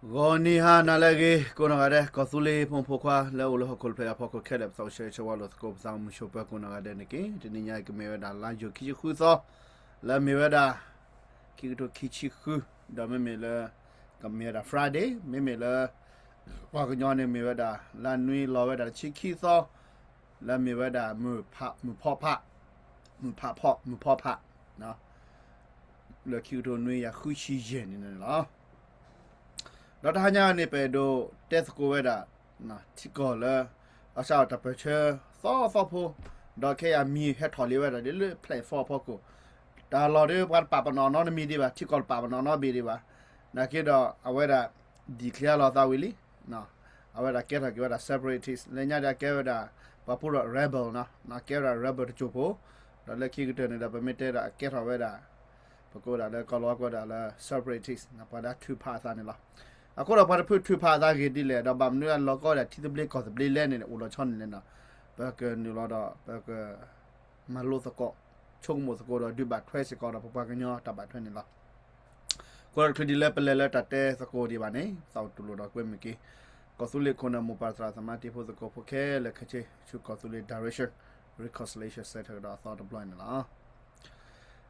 ဂီၤနံၤဟါနၤလၢအဂ့ၤ ကိးနီၢ်ဂၤဒဲး ကီၢ်သူလ့ၤဖိမုၣ်ဖိခွါ လၢအိၣ်လၢဟီၣ်ခိၣ်ဖျၢၣ်အဖီခိၣ်ခဲလၢာ် ပသးအိၣ်ဆၢဂ့ၤဆၢဝါလိာ်သကိး ပသးအိၣ်မုာ်ဆိးပၢၤကိးနီၢ်ဂၤဒဲးန့ၣ်တက့ၢ်. တနံၤညါအံၤကမ့ၢ်ဝဲဒၣ်လါယူၤခံဆံဃုသီ လၢမ့ၢ်ဝဲဒၣ် ခံကထိခံဆံဃု ဒီးမ့မ့ၢ်လၢ ကမ့ၢ်ဝဲဒၣ် Friday မ့မ့ၢ်လၢ ပှၤကညီန့ၣ်မ့ၢ်ဝဲဒၣ် လါနွံလီၤဝဲဒၣ်တဆံခံသီ လၢမ့ၢ်ဝဲဒၣ် မုၢ်ဖးဖီၣ် မုၢ်ဖးဖီၣ် မုၢ်ဖီဖး လၢခံကထိနွံကယၤဃုဆံယဲၢ်နံၣ်န့ၣ်လီၤ. ဒီးတဟါညါန့ၣ် ပအဲၣ်ဒိးတဲသကိးဝဲဒၣ် ထံကီၢ်လၢ အစးထီၣ်တၢ်ပၢၢ်ဆၢသီသီဖိ ဒီးခဲအံၤအမံၤဟဲထီၣ်လံဝဲဒၣ်ဒ်လၢ platform အဖီခိၣ် တၢ်လီၢ်ဒီးပှၤတပာ်ပနီၣ်နီတမံၤဒံးဘၣ် ထံကီၢ်တပာ်ပနီၣ်နီတဘ့ၣ်ဒံးဘၣ် နာ်က့ဒီးအဝဲဒၣ် declare လီၤသးဝံၤလံ အဝဲဒၣ်ကဲထီၣ်က့ၤဝဲဒၣ် separatist လၢညါဒီးကဲဝဲဒၣ် ပှၤဖိဒီး rebel နီၤ ကဲဝဲဒၣ် rebel တစိၢ်ဖိ ဒီးလၢခံကတၢၢ်န့ၣ်ဒီး ပမ့ၢ်တဲဒၣ်ကဲထီၣ်ဝဲဒၣ် ပကိးဒၣ်လၢကီၢ်လီၤဝဲကိးဒၣ်လၢ separatist ပှၤလၢအထုးဖးအသးန့ၣ်လီၤ. အဃိဒီးပှၤတဖုထုးဖးအသးဂ့ၤဒ်လဲၣ် ဒီးဘၣ်မနုၤလၢလီၤကီဒၣ်ထံသဘျ့ကီၢ်သဘျ့လဲၣ်န့ၣ် အိၣ်လီၤဆီန့ၣ်လဲၣ်နီၤ ပကနုာ်လီၤဒီး ပက မၤလိသကိး ဆိကမိၣ်သကိးဒီး ဒုးဘၣ်ထွဲစ့ၢ်ကီးဒီး ပပှၤကညီတၢ်ဘၣ်ထွဲန့ၣ်လီၤ. အဃိဒီးတချုးဒ်လၢပလဲၤလၢတၢ်တဲသကိးဒံးဘၣ်န့ၣ် သးအိၣ်တူၢ်လိာ်ဒီးကွဲမုာ်က့ၤ ကီၢ်သူလ့ၤခိၣ်နၢ်မိၢ်ပၢ်သရၣ်သမါတံၤဖိသကိးဖိခဲလၢာ် ခဲဆ့ဆူကီၢ်သူလ့ၤ Direction Reconciliation Center ကဒီးအသီတဘျီန့ၣ်လီၤ.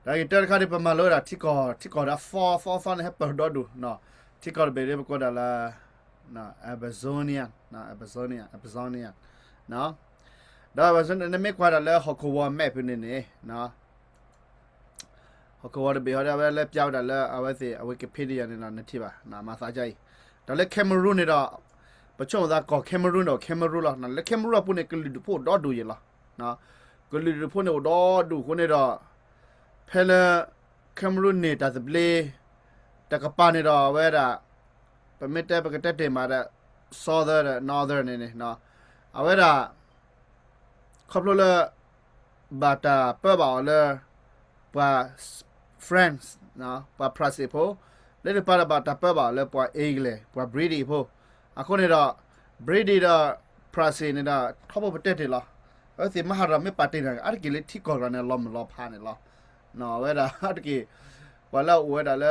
တၢ်ဂ့ၢ်တၢတခါဒ်ပမၤလိဝဲဒၣ်ထံကီၢ် ထံကီၢ်ဒီးသီသီသီန့ၣ် ဟဲပၢၢ်ဒီဒူၣ် ထံကီၢ်တဘ့ၣ်ဒ်ပကိးဒၣ်လၢ Amazonia, Amazonia, Amazonia ဒီး Amazonia နမ့ၢ်ကွၢ်ဒၣ်လၢဟီၣ်ခိၣ်ဝီၤ map ဖဲန့ၣ်န့ၣ် ဟီၣ်ခိၣ်ဝီၤတဘ့ၣ်ဟီဒီး အဝဲလၢပျါဝဲဒၣ်လၢအဝဲသ့ၣ်အ Wikipedia န့ၣ်ဒီး နထံၣ်ဘၣ် မၤသးဒ်အံၤ, ဒီးလၢ Cameroon န့ၣ်ဒီး ပဆိကမိၣ်သးကီၢ် Cameroon ဒီး Cameroon လီၤ. လၢ Cameroon အပူၤန့ၣ် ကလုာ်ဒူၣ်ဖိအိၣ်ဒီဒူၣ်ယဲၢ်လီၤ. ကလုာ်ဒူၣ်ဖိန့ၣ်အိၣ်ဒီဒူၣ်အဃိန့ၣ်ဒီး ဖဲလၢ Cameroon န့ၣ်တၢ်သဘျ့ တကပၤန့ၣ်ဒီးအဝဲဒၣ် ပမ့ၢ်တဲပကတဲတ့ၢ်မးဒီး Southern ဒီး Northern န့ၣ်န့ၣ် အဝဲဒၣ် ခီဖျိလၢ ဘၣ်တၢ်ပၢဘၣ်အီၤလၢ ပှၤ France, ပှၤဖြၣ်စ့ၣ်ဖိ, လၢတပၤဒီးဘၣ်တၢ်ပၢဘၣ်အီၤလၢပှၤ English, ပှၤ British ဖိ, အဃိန့ၣ်ဒီး British ဒီး ဖြၣ်စ့ၣ်န့ၣ်ဒီး ထီဘိပတဲတ့ၢ်လီၤ. အဝဲသ့ၣ်မၤဟးထီၣ်မ့ၢ်ပာ်တ့ၢ်တၢ်န့ၣ် အါတက့ၢ်လၢထံကီၢ်တဂၤန့ၣ် လီၤမုၢ်လီၤဖးန့ၣ်လီၤ. အဝဲဒၣ်အါတက့ၢ် ပှၤလၢအအိၣ်ဝဲဒၣ်လၢ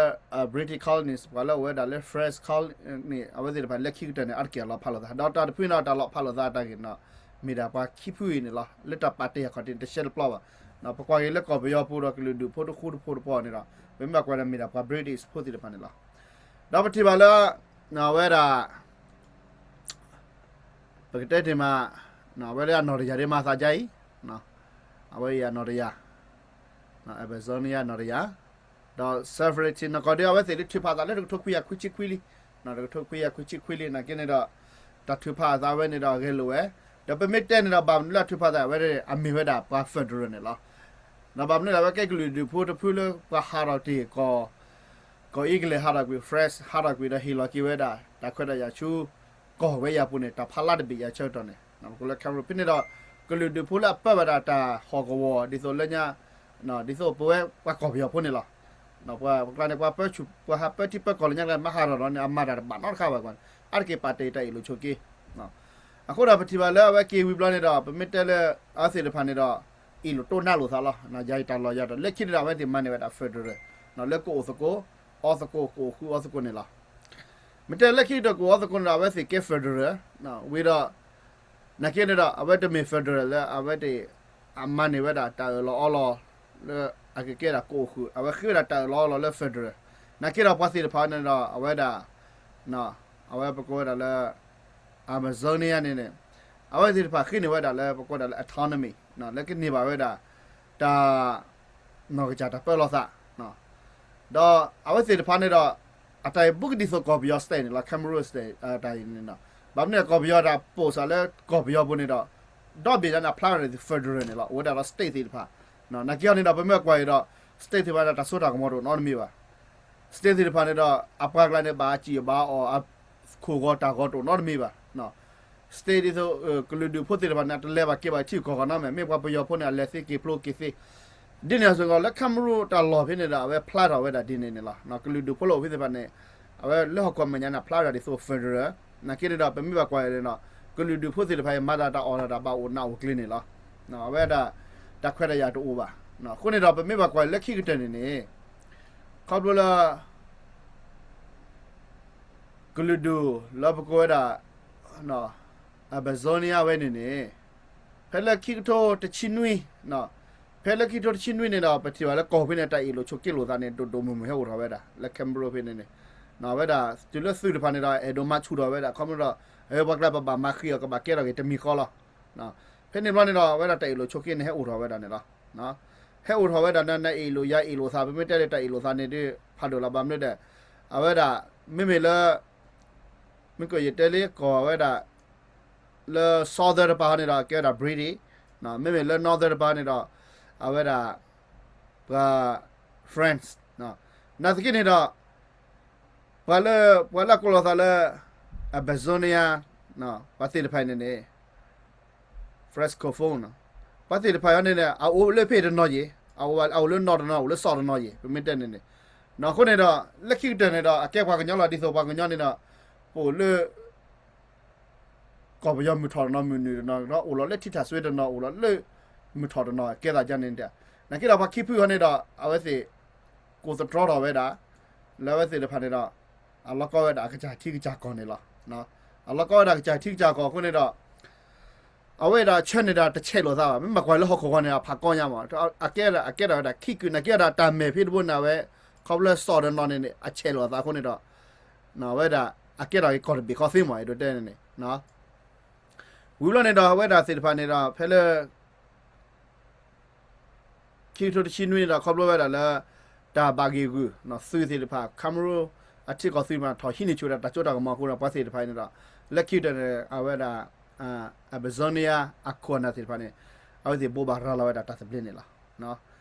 British colonies, ပှၤလၢအအိၣ်ဝဲဒၣ်လၢ French colony အဝဲသ့ၣ်တဖၣ်လၢခံကတၢၢ်န့ၣ် အါတက့ၢ်အလီၤဖးလိာ်သး ဒီးတၢ်တဖုန့ၣ် တၢ်လီၤဖးလိာ်သးတၢ်ဂ့ၢ်န့ၣ် မ့ၢ်ဒၣ်ပှၤခံဖုအံၤန့ၣ်လီၤ. လၢတၢ်ပာ်တ့ၢ်အခီၣ်ထံးန့ၣ် တရှဲတပျီဘၣ်. ပကွၢ်က့ၤလၢကီၢ်ပယီၤပူၤဒီးကလုာ်ဒူၣ်ဖိတဃူတဖိးတပှီၢ်န့ၣ်ဒီး ပမ့ၢ်ဘၣ်ကွၢ်ဒီးမ့ၢ်ဒၣ်ပှၤ British ဖိသ့ၣ်တဖၣ်န့ၣ်လီၤ. ဒီးပထံၣ်ဘၣ်လၢ အဝဲဒၣ် ပကတဲတ့ၢ်မး အဝဲလၢအနီၢ်တယၢ်ဒ်မၤသးဒ်အံၤ အဝဲအံၤအနီၢ်တယၢ် Amazonia နီၢ်တယၢ် ဒီး separatist နီၢ်ကီၢ်ဒ်အဝဲသ့ၣ်ဒ်ထုးဖးသးလၢတကထိခွံကယၤခွံဆံခွံလံ, တကထိခွံကယၤခွံဆံခွံလံ နာ်က့န့ၣ်ဒီး တၢ်ထုးဖးအသးဝဲန့ၣ်ဒီးအဂဲၤလိာ်ဝဲ, ဒီးပမ့ၢ်တဲန့ၣ်ဒီး ဘၣ်မနုၤလၢအထုးဖးသးဝဲန့ၣ် အမ့ၢ်ဝဲဒၣ်ပှၤ federal န့ၣ်လီၤ. ဒီးဘၣ်မနုၤလၢအဝဲကဲ ကလုာ်ဒူၣ်ဖိတဖုလၢပှၤဟးထီၣ်တ့ၢ်ကီၢ် ကီၢ် English ဟးထီၣ်ကွံာ် France ဟးထီၣ်ကွံာ်ဒီးဟ့ၣ်လီၤက့ၤဝဲဒၣ် တၢ်ခွဲးတၢ်ယာ်ဆူ ကီၢ်ဝဲယၤပူၤန့ၣ် တၢ်ဖးလါတဘ့ၣ်ယၤဆၢကတီၢ်န့ၣ် ပကိးလၢ Cameroon ဖဲန့ၣ်ဒီး ကလုာ်ဒူၣ်ဖိလၢအပၢဘၣ်ဒၣ်တၢ်ဟီၣ်ကဝီၤ ဒ်သိးလၢညါ ဒ်သိးပဝဲပှၤကီၢ်ပယီၤဖိန့ၣ်လီၤ. ပှၤကျါန့ၣ် ပှၤပၢဆူၣ် ပှၤဟးပၢထံပၢကီၢ်လၢညါကျါ မၤဟးထီၣ်ဒီးန့ၣ် အမၤတၢ်တဘၣ်နီတခါဘၣ် အါတက့ၢ်ပာ်တ့ၢ်တၢ်အ့ၣ်လိာ်ဆိးက့ အဃိဒီးပထံၣ်ဘၣ်လၢအဝဲက့ၤဝံၤဘျီန့ၣ်ဒီး ပမ့ၢ်တဲလၢအဝဲသ့ၣ်တဖၣ်န့ၣ်ဒီး အ့ၣ်လိာ်တိၢ်နါလိာ်သးလီၤ. ယၤအံၤတၢ်လီၢ်ယၤဒီး လၢခံန့ၣ်ဒီး အဝဲသ့ၣ်မၤန့ၢ်ဝဲဒၣ် federal လၢကအိၣ်သကိး အီသကိး ကအိၣ်ဃုာ်အီသကိးန့ၣ်လီၤ. မ့ၢ်တဲလၢခံကတၢၢ်ကအိၣ်အီသကိးန့ၣ်ဒီး အဝဲသ့ၣ်ကဲ federal ဝံၤဒီး နာ်က့န့ၣ်ဒီး အဝဲတမ့ၢ် federal လၢအဝဲသ့ၣ် အမၤန့ၢ်ဝဲဒၣ်တၢ်အၢၣ်လီၤအီလီၤ လၢအကကဲဒၣ်ကအိၣ်ဃုာ် အဝဲဃ့ဝဲဒၣ်တၢ်အၢၣ်လီၤအီလီၤလၢ federal နာ်က့ဒီးပှၤသ့ၣ်တဖၣ်န့ၣ်ဒီး အဝဲဒၣ် အဝဲပကိးဝဲဒၣ်လၢ Amazonia န့ၣ်န့ၣ် အဝဲသ့ၣ်တဖၣ်ဃ့န့ၢ်ဝဲဒၣ်လၢပကိးဒၣ်လၢ autonomy လၢကန့ၢ်ဘၣ်ဝဲဒၣ် တၢ် နီၢ်ကစၢ်တၢ်ပၢလီၤသး ဒီးအဝဲသ့ၣ်တဖၣ်န့ၣ်ဒီး အတၢ်အံၤဘူးကဒ်သိးကီၢ်ပယီၤ state န့ၣ်လီၤ Cameroon state တၢ်အံၤန့ၣ် ဘၣ်မနုၤကီၢ်ပယီၤတၢ်ပိာ်စးလၢကီၢ်ပယီၤပူၤန့ၣ်ဒီး ဒီဘ့ၣ်ညါန့ၣ် အဖျါဝဲဒၣ် federal န့ၣ်လီၤ အိၣ်ဝဲဒၣ်ဒီး state သ့ၣ်တဖၣ် နာ်က့အီၤန့ၣ်ဒီး ပမ့ၢ်ကွၢ်အံၤဒီး state သ့ၣ်တဖၣ်န့ၣ် တၢ်စိတၢ်ကမီၤတအိၣ်နီတမံၤဘၣ် state သ့ၣ်တဖၣ်န့ၣ်ဒီး အပှၤကျါန့ၣ် ဘၣ်အစံၣ်အဘၣ်အီၣ် အခိၣ်ဂီၤတၢ်ဂီၤတအိၣ်နီတမံၤဘၣ် state ဒ်သိး ကလုာ်ဒူၣ်ဖိသ့ၣ်တဖၣ်န့ၣ် တလဲၤဘၣ်က့ၤဘၣ်ထံဂုၤကီၢ်ဂီၤနီတမံၤ မ့ၢ်ပှၤပယီၤဖိန့ၣ် အလဲၤသ့က့ၤဖျိက့ၤသ့ ဒ်န့ၣ်အသိးလီၤ လၢ Cameroon တၢ်လီၢ်ဖဲန့ၣ်ဒီး အဝဲဖျါထီၣ်ဝဲဒၣ်ဒ်န့ၣ်န့ၣ်လီၤ ကလုာ်ဒူၣ်ဖိလၢအိၣ်ဖဲသ့ၣ်တဖၣ်န့ၣ် အဝဲလၢဟီၣ်ခိၣ်မဲာ်ညါန့ၣ် ဖျါဝဲဒၣ်ဒ်သိး federal နာ်က့န့ၣ်ဒီး ပမ့ၢ်ဘၣ်ကွၢ်အံၤန့ၣ်ဒီး ကလုာ်ဒူၣ်ဖိသ့ၣ်တဖၣ်အံၤ မၤတၢ်တၢ်အီၣ်တၢ်တၢ်ဘၣ်အိၣ်နးအိၣ်ကျ့ၤန့ၣ်လီၤ အဝဲဒၣ် တၢ်ခွဲးတၢ်ယာ်တအိၣ်ဘၣ် အဃိန့ၣ်ဒီး ပမ့ၢ်ဘၣ်ကွၢ်အံၤလၢခံကတၢၢ်န့ၣ်န့ၣ် ခီဖျိလၢ ကလုာ်ဒူၣ်လၢပကိးဝဲဒၣ် Amazonia ဝဲန့ၣ်န့ၣ် ဖဲလၢခံကထိတဆံနွံ ဖဲလၢခံကထိတဆံနွံန့ၣ်ဒီး ပထံၣ်ဘၣ်လၢကီၢ်ဖဲန့ၣ် တၢ်အ့ၣ်လိာ်ဆိးက့လိာ်သးန့ၣ် ဒိၣ်ဒိၣ်မုၢ်မုၢ်ဟဲအိၣ်ထီၣ်ဝဲဒၣ် လၢ Cameroon ဖဲန့ၣ်န့ၣ် ဝဲဒၣ် တုၤလၢသုးတဖၣ်န့ၣ်ဒီး အဲၣ်ဒိးမၤဆူၣ်ထီၣ်ဝဲဒၣ် ခီဖျိဒီး ပှၤကျါပဘၣ်မၤဃံးအီၤ ကဘၣ်ကဲထီၣ်က့ၤတမံၤဃီလီၤ. ဖဲန့ၣ်ဘျီန့ၣ်ဒီး အဝဲဒၣ်တၢ်အ့ၣ်လိာ်ဆိးက့န့ၣ် ဟဲအိၣ်ထီၣ်ဝဲဒၣ်န့ၣ်လီၤ. ဟဲအိၣ်ထီၣ်ဝဲဒၣ်ဒီး နအ့ၣ်လိာ်ယၤအ့ၣ်လိာ်သး ပမ့ၢ်တဲလၢတၢ်အ့ၣ်လိာ်သးန့ၣ်ဒီး ဖးဒိၣ်လီၤ ဘၣ်မနုၤဒီး အဝဲဒၣ် မ့မ့ၢ်လၢ မ့ၢ်ကယတဲလၢကီၢ်ဝဲဒၣ် လၢ southern တပၤန့ၣ်ဒီး ကဲဝဲဒၣ် British, မ့မ့ၢ်လၢ northern တပၤန့ၣ်ဒီး အဝဲဒၣ် ပှၤ France, နာ်သက့န့ၣ်ဒီး ပှၤလၢ ပှၤလၢအကိးလီၤသးလၢ Amazonia ပှၤသ့ၣ်တဖၣ်န့ၣ်န့ၣ် Francophone ပှၤသ့ၣ်တဖၣ်အံၤန့ၣ်န့ၣ် အအိၣ်လၢဖဲတနီၤယံၤ, အအိၣ်လၢ north တနီၤ, အိၣ်လၢ south တနီၤယံၤ ပမ့ၢ်တဲန့ၣ်န့ၣ်, အဃိန့ၣ်ဒီး လၢခံကတၢၢ်န့ၣ်ဒီး အကဲပှၤကညီလီၤ ဒ်သိးပှၤကညီန့ၣ်ဒီး ပအိၣ်လၢ ကီၢ်ပယီၤမုၢ်ထီၣ်တနီၤ မုၢ်နုာ်တနီၤဒီး အိၣ်လီၤလၢထံထၢၣ်စွ့တနီၤ အိၣ်လီၤလၢ မုၢ်ထီၣ်တနီၤ ကဲသးဒ်န့ၣ်ဒီး နာ်က့ဒီးပှၤခံဖုအံၤန့ၣ်ဒီး အဝဲသ့ၣ် ကိးသတြီထီၣ်ဝဲဒၣ် လၢအဝဲသ့ၣ်တဖၣ်န့ၣ်ဒီး အလီၢ်ကီဝဲဒၣ်အကစၢ်ထံကစၢ်ကီၢ်န့ၣ်လီၤ. အလီၢ်ကီဝဲဒၣ်ကစၢ်ထံကစၢ်ကီၢ်အဃိန့ၣ်ဒီး အဝဲဒၣ်ဆၢန့ၣ်ဒီးတဆဲးလိာ်သးဘၣ်, မ့ၢ်ဘၣ်ကွၢ်လၢဟီၣ်ခိၣ်ဂီၤန့ၣ် အဖးကီညါမး, အကဲဒၣ် အကဲဒၣ်ဝဲဒၣ်ခံကုာ် နာ်က့ဒီးတၢ်မဲာ်ဖဲတဘိန့ၣ်ဝဲ ခီဖျိလၢ south တနီၤန့ၣ်န့ၣ် အဆဲးလိာ်သးအဃိန့ၣ်ဒီး အဝဲဒၣ် အကဲထီၣ်က့ၤကီၢ်တဘ့ၣ်ဃီသ့မး အဲၣ်ဒိးတဲန့ၣ်န့ၣ် ဝံၤဘျီန့ၣ်ဒီး အဝဲဒၣ်သ့ၣ်တဖၣ်န့ၣ်ဒီး ဖဲလၢ ခံကထိတဆံနွံန့ၣ်ဒီး ခီဖျိဝဲဒၣ်လၢ တၢ်ဘၣ်ဂ့ၢ်ဂုာ် သုးသ့ၣ်တဖၣ် Cameroon အထံကီၢ်သုးမး ထီၣ်ဟံးန့ၢ်ဆူၣ်ဝဲဒၣ်တၢ်စိတၢ်ကမီၤအဃိဒီး ပှၤသ့ၣ်တဖၣ်န့ၣ်ဒီး လၢခံကတၢၢ်န့ၣ် အဝဲဒၣ် Amazonia အခိၣ်အနၢ်သ့ၣ်တဖၣ်န့ၣ် အဝဲသ့ၣ်ဘိးဘၣ်ရၤလီၤဝဲဒၣ်တၢ်သဘျ့န့ၣ်လီၤ.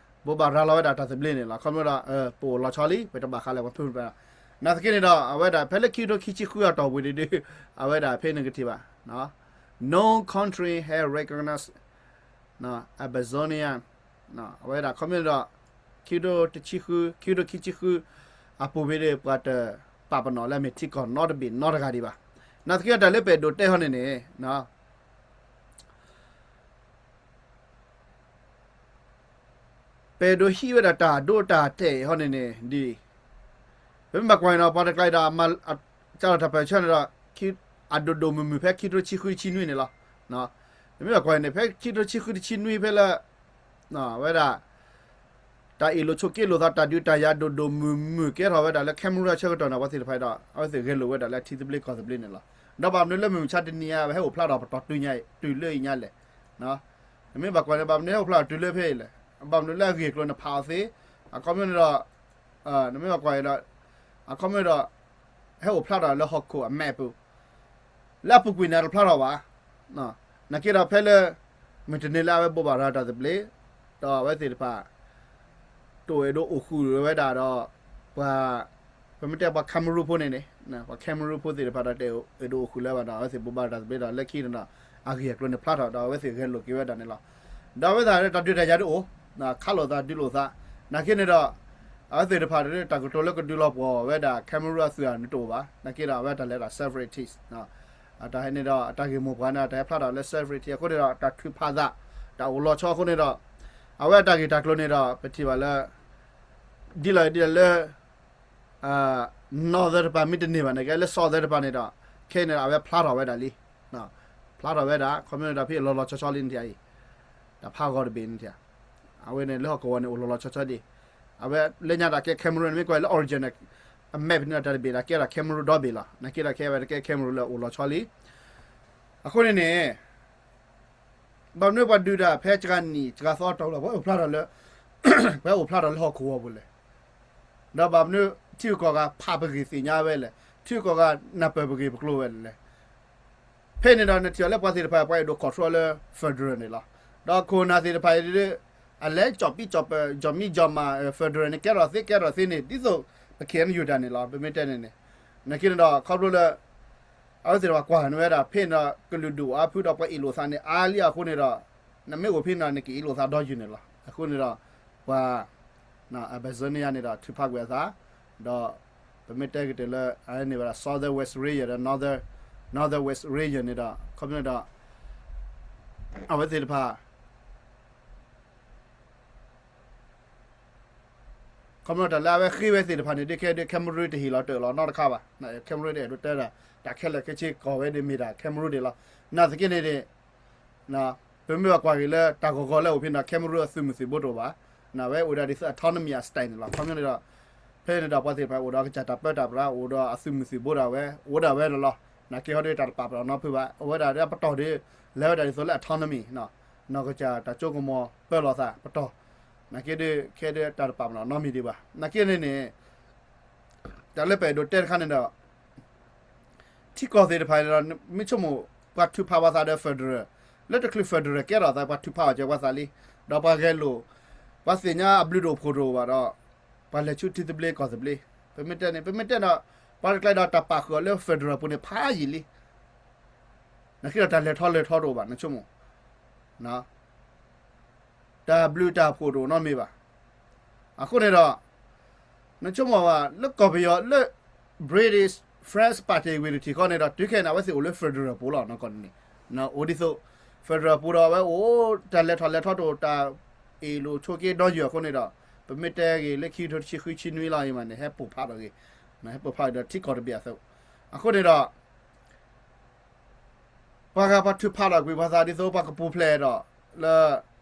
ဘိးဘၣ်ရၤလီၤဝဲဒၣ်တၢ်သဘျ့န့ၣ်လီၤ. ခီဖျိဒီး ပအိၣ်လီၤဆီလံ ပတဘၣ်ဃးလၢပှၤဖုၣ်ပှၤ နာ်သက့န့ၣ်ဒီး အဝဲဒၣ် ဖဲလၢခံကထိခံဆံဃုအတီၢ်ပူၤန့ၣ်ဒီး အဝဲဒၣ်ဖဲန့ၣ်ကထံၣ်ဘၣ် No country has recognized Amazonia အဝဲဒၣ် ခီဖျိန့ၣ်ဒီး ခံကထိတဆံဃု ခံကထိခံဆံဃု အပူၤဖဲဒီး ပှၤတပာ်ပနီၣ်လၢအမ့ၢ်ထံကီၢ်နီတဘ့ၣ်နီတဂၤဒံးဘၣ်. နာ်သက့တၢ်လၢပအဲၣ်ဒိးတဲဟီန့ၣ်န့ၣ် ပအဲၣ်ဒိးဟံးဝဲဒၣ်တၢ်ဒိတၢ်တဲာ်ဟီန့ၣ်န့ၣ် ဒ် ပမ့ၢ်ဘၣ်ကွၢ်န့ၣ်ဒီး ပှၤတကျါဒီး ကၢ်လီၤတၢ်ပၢၢ်ဆၢန့ၣ်ဒီး အဒိၣ်ဒိၣ်မုၢ်မုၢ်ဖဲခံကထိဆံဃုတဆံနွံန့ၣ်လီၤ. ပမ့ၢ်ဘၣ်ကွၢ်န့ၣ် ဖဲခံကထိဆံဃုတဆံနွံဖဲလၢ ဝဲဒၣ် တၢ်အ့ၣ်လိာ်ဆိးက့လိာ်သး တၢ်ဒုးတၢ်ယၤဒိၣ်ဒိၣ်မုၢ်မုၢ်ကဲထီၣ်ဝဲဒၣ်လၢ Cameroon အဆၢကတီၢ်န့ၣ် ပှၤသ့ၣ်တဖၣ်ဒီး အဝဲသ့ၣ်ဂဲၤလိာ်ဝဲဒၣ်လၢထံသဘျ့ကီၢ်သဘျ့န့ၣ်လီၤ. ဒီးဘၣ်မနုၤလၢမုၢ်မဆါတနံၤအံၤ အဝဲဟဲအိၣ်ဖျါထီၣ်ပတီၢ်တုၤညါအံၤ တုၤလၢအံၤညါလဲၣ်. နမ့ၢ်ဘၣ်ကွၢ်န့ၣ် ဘၣ်မနုၤဟဲအိၣ်ဖျါထီၣ်တုၤလၢဖဲအံၤလဲၣ်. ဘၣ်မနုၤလၢအဂ့ၢ်အကျိၤန့ၣ်ဖးအီၤသ့, အခီပညီန့ၣ်ဒီး နမ့ၢ်ဘၣ်ကွၢ်အံၤဒီး အခီပညီဒီး ဟဲအိၣ်ဖျါထီၣ်လၢဟီၣ်ခိၣ်အ map ပူၤ လၢအပူၤကွံာ်န့ၣ်တဖျါထီၣ်ဘၣ်. နာ်က့ဒီးဖဲလၢ မုၢ်တနံၤလၢအဝဲဘိးဘၣ်ရၤတၢ်သဘျ့ ဒီးအဝဲသ့ၣ်တဖၣ် တအဲၣ်ဒိးအိၣ်ဃုာ်ဝဲဒၣ်ဒီး ပှၤ ပမ့ၢ်တဲပှၤ Cameroon ဖိန့ၣ်န့ၣ် ပှၤ Cameroon ဖိသ့ၣ်တဖၣ်ဒီးတအဲၣ်ဒိးအိၣ်ဃုာ်လၢၤဘၣ်ဒီး အဝဲသ့ၣ်ဘိးဘၣ်ရၤတၢ်သဘျ့ဒီး လၢခံန့ၣ်ဒီး အဂ့ၢ်အကျိၤန့ၣ်ဖျါထီၣ်ဒီး အဝဲသ့ၣ်ဂဲၤလိာ်က့ၤဝဲဒၣ်န့ၣ်လီၤ. ဒီးအဝဲသ့ၣ်တၢ်ဒုးတၢ်ယၤဒုးအိၣ် ခးလိာ်သးဒုးလိာ်သး နာ်က့န့ၣ်ဒီး အဝဲသ့ၣ်တဖၣ်တၢ်ကတိၤလၢကဒုးလီၤပှီၢ်ဝဲဒၣ် Cameroon အသုးအနုးတအိၣ်ဘၣ်. နာ်က့ဒီးအဝဲတၢ်လဲၤဒၣ် separatist တၢ်ဟဲန့ၣ်ဒီး အတၢ်ဂ့ၢ်မိၢ်ပှၢ်န့ၣ် တၢ်ဟဲဖျါထီၣ်လၢ separatist အဃိန့ၣ်ဒီး တၢ်ထုးဖးသး တၢ်အိၣ်လီၤဆီအဃိန့ၣ်ဒီး အဝဲအတၢ်ဂ့ၢ်တၢ်ကျိၤန့ၣ်ဒီး ပထံၣ်ဘၣ်လၢ ဒ်လဲၣ်ဒ်လဲၣ်လၢ northern တပၤမ့ၢ်တန့ၢ်ဘၣ်န့ၣ် ကဲလၢ southern တပၤန့ၣ်ဒီး ခဲအံၤန့ၣ်ဒီး အဝဲဖျါထီၣ်ဝဲဒၣ်လံ. ဖျါထီၣ်ဝဲဒၣ် ခီမ့ၢ်န့ၣ်ဒီးဖဲအလီၤလီၤဆီဆီလံန့ၣ်ဧါ တၢ်ဖးဂီၤတဘ့ၣ်န့ၣ်ဧါ အဝဲန့ၣ်လၢဟီၣ်ကဝီၤန့ၣ် အိၣ်လီၤလီၤဆီဆီဒံး အဝဲလၢညါတၢ်ကဲ Cameroon န့ၣ် မ့ၢ်ကွၢ်လၢ origin န့ၣ် အ map န့ၣ်တၢ်တဘ့ၣ်ဒီးကဲဒၣ် Cameroon ဒီဘ့ၣ်လီၤ. နာ်က့ဒီးခဲအံၤဝဲတကဲ Cameroon လၢအိၣ်လီၤဆီလံ. အဃိန့ၣ်န့ၣ် ဘၣ်မနုၤပှၤဒုးတၢ်ဖဲစှၤနံၣ်စှၤသီတီၢ်လီၤ ပှၤအိၣ်ဖျါထီၣ်လၢ ပှၤအိၣ်ဖျါထီၣ်လၢဟီၣ်ခိၣ်ဂီၤပူၤလဲၣ်. ဒီးဘၣ်မနုၤထံဂုၤကီၢ်ဂၤဖးပဂ့ၢ်သ့ၣ်ညါဝဲလဲၣ်, ထံဂုၤကီၢ်ဂၤနၢ်ပၢၢ်ပဂ့ၢ်ပကျိၤဝဲလဲၣ်. ဖဲန့ၣ်ဒီးနထံၣ်အီၤလၢပှၤသ့ၣ်တဖၣ် ပှၤအဲၣ်ဒိး control လၢ federal န့ၣ်လီၤ. ဒီးခိၣ်နၢ်သ့ၣ်တဖၣ်အံၤ အလဲၤကၠီၣ်ပံကၠီၣ်ပၢၢ် ကၠီၣ်မံကၠီၣ်မၤ federal န့ၣ် ကဲထီၣ်သ့ကဲထီၣ်သ့န့ၣ် ဒ်သိးပ KNU တၢ်န့ၣ်လီၤ ပမ့ၢ်တဲန့ၣ်န့ၣ်. နာ်က့န့ၣ်ဒီး ခီဖျိလၢ အဝဲသ့ၣ်တဖၣ်ကွၢ်န့ၢ်ဝဲဒၣ် ဖဲန့ၣ်ဒီး ကလုာ်ဒူၣ်အါဖုဒီးပှၤအ့ၣ်လိာ်သးန့ၣ် အါလံအဃိန့ၣ်ဒီး နမ့ၢ်အိၣ်ဖဲန့ၣ်ဒီး နကအ့ၣ်လိာ်သးဒီယုၢ်န့ၣ်လီၤ. အဃိန့ၣ်ဒီး ပှၤ Amazonia န့ၣ်ဒီး ထုးဖးကွံာ်အသး ဒီး ပမ့ၢ်တဲကတၢၢ်လၢ အန့ၢ်ဝဲဒၣ် Southern West Region ဒီး Northern Northern West Region န့ၣ်ဒီး ခီဖျိန့ၣ်ဒီး အဝဲသ့ၣ်တဖၣ် အ ခီဖျိတၢ်လၢအဝဲဃ့ဝဲသ့ၣ်တဖၣ်န့ၣ် ဒ်ခဲဒ် Cameroon တဟ့ၣ်လီၤတၢ်လီၤနီတခါဘၣ်. Cameroon တအဲၣ်ဒိးတဲဒၣ် တၢ်ခဲလၢာ်ခဲဆ့ကီၢ်ဝဲဒ်မ့ၢ်ဒၣ် Cameroon ဒ်လီၤ. နာ်သက့န့ၣ်ဒ် ပမ့ၢ်ဘၣ်ကွၢ်က့ၤလၢတၢ်ဂီၤဂီၤလၢအိၣ်ဖဲန့ၣ်ဒီး Cameroon အသုးမုၢ်သံၣ်ဘိတအိၣ်ဘၣ်. နာ်ဝဲအိၣ်ဒၣ်ဒ်သိး autonomy အ state န့ၣ်လီၤ. ခီဖျိန့ၣ်ဒီး ဖဲန့ၣ်ဒီးပှၤသ့ၣ်တဖၣ်အိၣ်ဒီးအကစၢ်တၢ်ပၢတၢ်ပြး အိၣ်ဒီးအသုးမုၢ်သံၣ်ဘိဒၣ်ဝဲ အိၣ်ဒၣ်ဝဲန့ၣ်လီၤ. နာ်က့ဟီဒ်တၢ်တပာ်ပနီၣ်နီဖုဘၣ် အိၣ်ဝဲဒၣ်ဒီးပတီၢ်ဒီး လဲၤဝဲဒၣ်ဒ်သိးလၢ autonomy နီၢ်ကစၢ်တၢ်စိကမီၤပၢလီၤသးပတီၢ်. နာ်က့ဒ်ခဲဒ် တၢ်တပာ်ပနီၣ်နီတမံၤဒံးဘၣ်. နာ်က့န့ၣ်န့ၣ် တၢ်လၢပအဲၣ်ဒိးတဲတခါန့ၣ်ဒီး ထံကီၢ်သ့ၣ်တဖၣ်န့ၣ်ဒီး မ့ၢ်ဆိကမိၣ် ပှၤထုးဖးဝဲသးဒီး federal လၢတချုး federal ကဲထီၣ်သး ပှၤထုးဖးအီၤကဲပှၤသးလံ. ဒီးပှၤဂဲၤလိာ် ပှၤသ့ၣ်ညါအဘျုးတအိၣ်ဖှိၣ်တအိၣ်ဘၣ်ဒီး ပှၤလဲၤဆူထံသဘျ့ကီၢ်သဘျ့. ပမ့ၢ်တဲန့ၣ် ပမ့ၢ်တဲဒီး ပှၤတကျါဒီးတၢ်ပာ်ဃုာ်အီၤလၢ federal ပူၤန့ၣ် ဖးယံာ်လံ. နာ်က့ဒီးတၢ်လဲၤထီၣ်လဲၤထီတအိၣ်ဘၣ် နဆိကမိၣ် တၢ်ဘျုးတၢ်ဖှိၣ်တအိၣ်နီတမံၤဘၣ်. အဃိန့ၣ်ဒီး နဆိကမိၣ်ဘၣ် လၢကီၢ်ပယီၤလၢ British French ပာ်တ့ၢ်ဝံၤတထံၣ်ဃီန့ၣ်ဒီး တုၤခဲအံၤန့ၣ် အဝဲသ့ၣ်အိၣ်လၢ federal ပူၤလီၤ နီၢ်ကီၢ်န့ၣ်န့ၣ် အိၣ်ဒ်သိး federal ပူၤဒီးအဝဲအိၣ်တၢ်လဲၤထီၣ်လဲၤထီတအိၣ် တၢ်အ့ၣ်လိာ်ဆိးက့ဒီယုၢ်အဃိန့ၣ်ဒီး ပမ့ၢ်တဲဂ့ၤလၢခံကထိတဆံဃုဆံနွံလီၤအံၤမးန့ၣ် ဟဲပိာ်ဖးထီၣ်ဂ့ၤ ဟဲပိာ်ဖးဒီးထံကီၢ်တဘ့ၣ်အသိး အဃိန့ၣ်ဒီး ပှၤဂၤပှၤထုးဖးထီၣ်ကွံာ်ပှၤသးဒ်သိး ပှၤကပူၤဖျဲးဒီးလၢ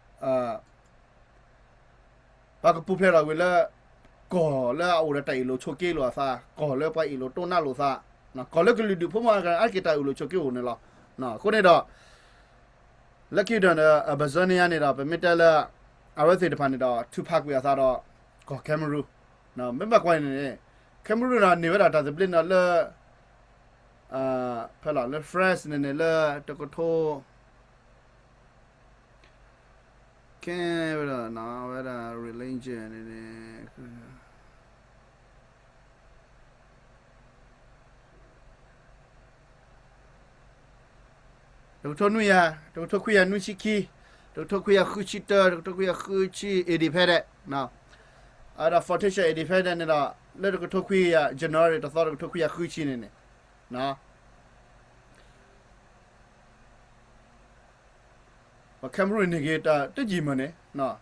ပှၤကပူၤဖျဲးထီၣ်ကွံာ်လၢ ကီၢ်လၢအအိၣ်ဒီးတၢ်အ့ၣ်လိာ်ဆိးက့လိာ်အသး ကီၢ်လၢပှၤအ့ၣ်လိာ်တိၢ်နါလိာ်သး ကီၢ်လၢကလုာ်ဒူၣ်ဖိမ့ၢ်အါက့ၤတၢ်အ့ၣ်လိာ်ဆိးက့အိၣ်န့ၣ်လီၤ. အဃိန့ၣ်ဒီး လၢခံကတၢၢ်န့ၣ် Amazonia န့ၣ်ဒီး ပမ့ၢ်တဲလၢ အဝဲသ့ၣ်တဖၣ်န့ၣ်ဒီး ထုးဖးကွံာ်အသးဒီး ကီၢ် Cameroon မ့ၢ်ဘၣ်ကွၢ်န့ၣ်န့ၣ် Cameroon န့ၣ်ဒီး န့ၢ်ဝဲဒၣ်တၢ်သဘျ့န့ၣ်လၢ ဖဲလီၤလၢ France န့ၣ်န့ၣ်လၢတကထိ ကဲဝဲဒၣ် ဝဲဒၣ် religion န့ၣ်န့ၣ် တကထိနွံယၤ တကထိခွံယၤနွံဆံခံ တကထိခွံယၤဃုဆံတၢ တကထိခွံယၤဃုဆံ independent အဒီး foundation independent န့ၣ်ဒီး လၢတကထိခွံယၤ January တသီ တကထိခွံယၤဃုဆံန့ၣ်န့ၣ် ပှၤ Cameroon န့ၣ်ဂ့ၤတၢ်တယံာ်မးန့ၣ်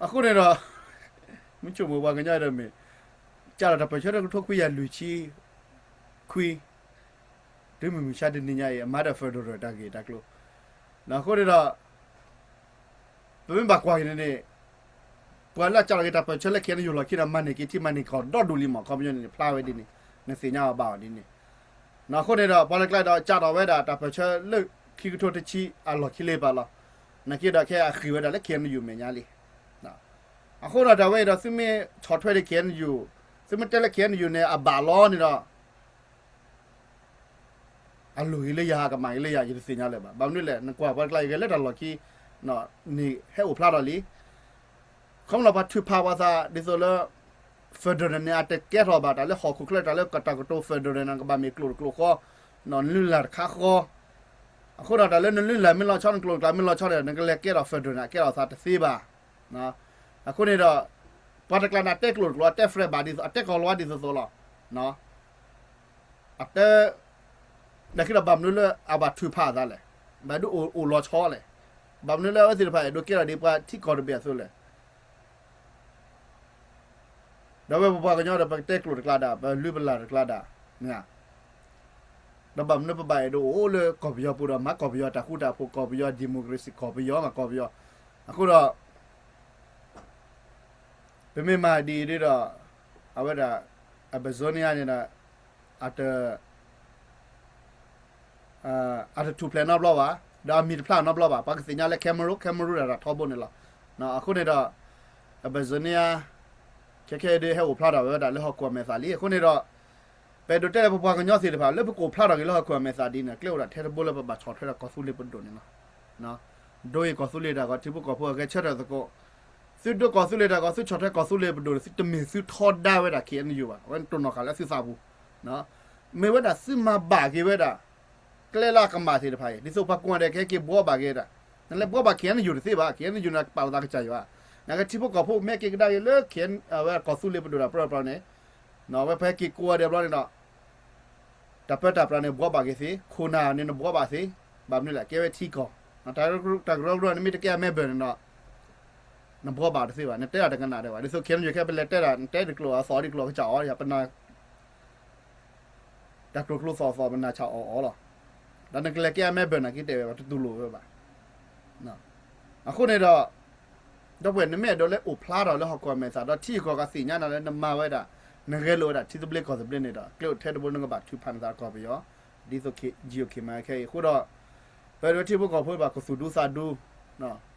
အဃိန့ၣ်ဒီး မ့ၢ်ဆိကမိၣ်ပှၤကညီဒီးမ့ၢ် ကၢ်လီၤတၢ်ပၢၢ်ဆၢတကထိခွံယၤလွံၢ်ဆံခွံ တုၤမုၢ်မဆါတနံၤညါအံၤ အမၤဒီး federal တၢ်ဂ့ၢ်တၢ်ကျိၤ အဃိန့ၣ်ဒီး ပမ့ၢ်ဘၣ်ကွၢ်က့ၤန့ၣ်န့ၣ် ပှၤလၢအကၢ်လီၤက့ၤတၢ်ပၢၢ်ဆၢလၢ KNU လီၢ်ခံဒီး မၤန့ၢ်က့ၤထံ မၤန့ၢ်က့ၤကီၢ်ဒီဒူၣ်လံမး ခီပညီန့ၣ် ဖျါဝဲဒ်န့ၣ် နသ့ၣ်ညါအီၤဘၣ်အီၤဒ်န့ၣ် အဃိန့ၣ်ဒီး ပှၤလၢကျါဒီးကၢ်ထီၣ်ဝဲဒၣ်တၢ်ပၢၢ်ဆၢလၢခံကထိတဆံအလီၢ်ခံလံပာ်လီၤ. နာ်က့ဒီးခဲအဃံၤဝဲဒၣ်လၢ KNU မဲာ်ညါလံ. အဃိဒီးတၢ်ဝဲအံၤဒီး သုမ့ၢ်ဆီၣ်ထွဲဒီး KNU သုမ့ၢ်တဲလၢ KNU န့ၣ် အဘၣ်လီၤန့ၣ်ဒီး အလိၣ်ဂ့ၤလၢယၤ အကမၣ်ဂ့ၤလၢယၤ ယတသ့ၣ်ညါလၢၤဘၣ်. ဘၣ်မနုၤလဲၣ် နကွၢ်ပှၤတကျါအံၤဂဲၤလၢတၢ်လီၢ်ခံ န့ၣ်ဟဲအိၣ်ဖျါထီၣ်လံ. ခီဖျိပှၤထုးဖးပှၤသးဒ်သိးလၢ federal န့ၣ် အတကဲထီၣ်ဘၣ်တၢ်လၢဟီၣ်ခိၣ်ချၢ တၢ်လၢတၢ်ကတိၤ federal န့ၣ် ကဘၣ်မ့ၢ်ကျိာ်တကျိာ်ဃီ နလုၢ်လၢ်တခါဃီ. အဃိဒီးတၢ်လၢနလုၢ်လၢ်မ့ၢ်လီၤဆီ နကျိာ်နကျါမ့ၢ်လီၤဆီဒီး နကလဲၤကဲထီၣ် federal န့ၣ် အကဲထီၣ်သးတသ့ဘၣ်. အဃိန့ၣ်ဒီး ပှၤတကျါန့ၣ် အတဲကျိာ်တကျိာ် အတဲ federal ဘၣ်ဒ်သိး အတဲကီၢ်လီၤဝါဒ်သိးသိးလီၤ. အတဲ နာ်က့ဒီးဘၣ်မနုၤလၢအဘၣ်ထုးဖးအသးလဲၣ်. ဘၣ်ဒုးအိၣ်လီၤဆီလဲၣ်. ဘၣ်မနုၤလၢအဝဲသ့ၣ်တဖၣ်အဲၣ်ဒိးကဲထီၣ်ဒ်ပှၤထံကီၢ်တဘ့ၣ်အသိးလဲၣ်. ဒီးဝဲပပှၤကညီဒီး ပကတဲကျိာ်တကျါဒၣ် ပလုၢ်ပလၢ်တကျါဒၣ် ဒီးဘၣ်မနုၤပဘၣ်အဲၣ်ဒိးအိၣ်လၢကီၢ်ပယီၤပူၤဒီး မၤကီၢ်ပယီၤတၢ်ဃူတၢ်ဖိး ကီၢ်ပယီၤ democracy ကီၢ်ပယီၤမးကီၢ်ပယီၤ. အဃိဒီး ပမ့ၢ်မၤဒ်အံၤဒီး အဝဲဒၣ် Amazonia န့ၣ်ဒီး အတ အတထူၣ်ဖျဲးနီတဘျီဘၣ်, ဒီးအမံၤတဖျါနီတဘျီဘၣ်, ပှၤကသ့ၣ်ညါလၢ Cameroon, Cameroon ဒၣ်တၢ်ထီဘိန့ၣ်လီၤ. အဃိန့ၣ်ဒီး Amazonia ခဲခဲဒုးဟဲအိၣ်ဖျါထီၣ်ဝဲဒၣ်လၢဟီၣ်ခိၣ်အမဲာ်သၣ်လံ. အဃိန့ၣ်ဒီး ပအဲၣ်ဒိးတဲလၢပပှၤကညီသ့ၣ်တဖၣ် လၢပကအိၣ်ဖျါထီၣ်က့ၤလၢဟီၣ်ခိၣ်အမဲာ်သၣ်ဒ်န့ၣ် ကျဲအိၣ်ဒၣ်ထဲတဘိလၢပဘၣ်ဆီၣ်ထွဲဒီးကီၢ်သူလ့ၤပဒိၣ်န့ၣ်လီၤ. ဒိအံၤကီၢ်သူလ့ၤတၢ်ဂီၤထံဖိကီၢ်ဖိအဂဲၤဆၢထၢၣ်သကိး, သုဒိကီၢ်သူလ့ၤတၢ်ဂီၤ သုဆီၣ်ထွဲကီၢ်သူလ့ၤပဒိၣ်န့ၣ် သုတမ့ၢ်သုထီဒါဝဲဒၣ် K N U ဘၣ်, အဝဲန့ၣ်တိၢ်နီၣ်ဃာ်လၢသုသးပူၤ မ့ၢ်ဝဲဒၣ်သုမၤဘၣ်က့ၤဝဲဒၣ် ကျဲလၢအကမၣ်သ့ၣ်တဖၣ်အံၤ ဒ်သိးပှၤကိးဂၤဒဲးကဟဲက့ၤဘှီဘၣ်က့ၤဒၣ်, နလဲၤဘှီဘၣ် K N U တသ့ဘၣ်, K N U န့ၣ် ပာ်လီၤသးကစၢ်ယွၤ, နာ်က့ထံဖိကီၢ်ဖိမ့ၢ်ဟဲက့ၤကဒါက့ၤလၢ K N အဝဲကီၢ်သူလ့ၤပဒိၣ်တၢ်ပြၢပြၢန့ၣ်, အဝဲပှၤဟဲက့ၤကိးဂၤဒဲးဘျီန့ၣ်ဒီး တၢ်ပၢတၢ်ပြးန့ၣ် ဘှီဘၣ်က့ၤသ့, ခိၣ်နၢ်န့ၣ် နဘှီဘၣ်သ့, ဘၣ်မနုၤလဲၣ် ကဲဝဲထံကီၢ်, တၢ်ကရၢကရိန့ၣ် မ့ၢ်တကဲအမဲဘၢၣ်န့ၣ်ဒီး နဘှီဘၣ်တသ့ဘၣ်, နတဲဒၣ်တကနၣ်ဒံးဘၣ်. ဒ်သိး ခဲအံၤ ခဲပလဲၤတဲဒၣ် နတဲတကျိာ်အသီၣ်တကျိာ်ကစၢ်အီၤ ပနၢ် တၢ်ကျိၤကျိၤသီၣ်သီၣ် ပနၢ်ဆၣ်အီၣ်အီၤလီၤ. ဒီးနကလဲၤကဲအမဲဘၢၣ်နာ်က့တဲဝဲဘၣ် တတူၢ်လိာ်ဝဲဘၣ်. အဃိန့ၣ်ဒီး ဒီပုၢ်ဝဲၢ် နမ့ၢ်အဲၣ်ဒိးလၢအိၣ်ဖျါထီၣ်လၢဟီၣ်ကဝီၤမဲာ်သၣ် ဒီးထံဂုၤကီၢ်ဂၤသ့ၣ်ညါနၤလၢနမၤဝဲဒၣ် နဂဲၤလိာ်ဝဲဒၣ်ထံသဘျ့ကီၢ်သဘျ့န့ၣ်ဒီး ကျဲအိၣ်ထဲတဘိ နကဘၣ်ထုးဖးနသးကီၢ်ပယီၤ ဒ်သိး G O K မၤခဲအံၤအဃိဒီး ပဝဲဒၣ်ထံဖိကီၢ်ဖိဘၣ်ကသူၣ်ဒူသးဒူ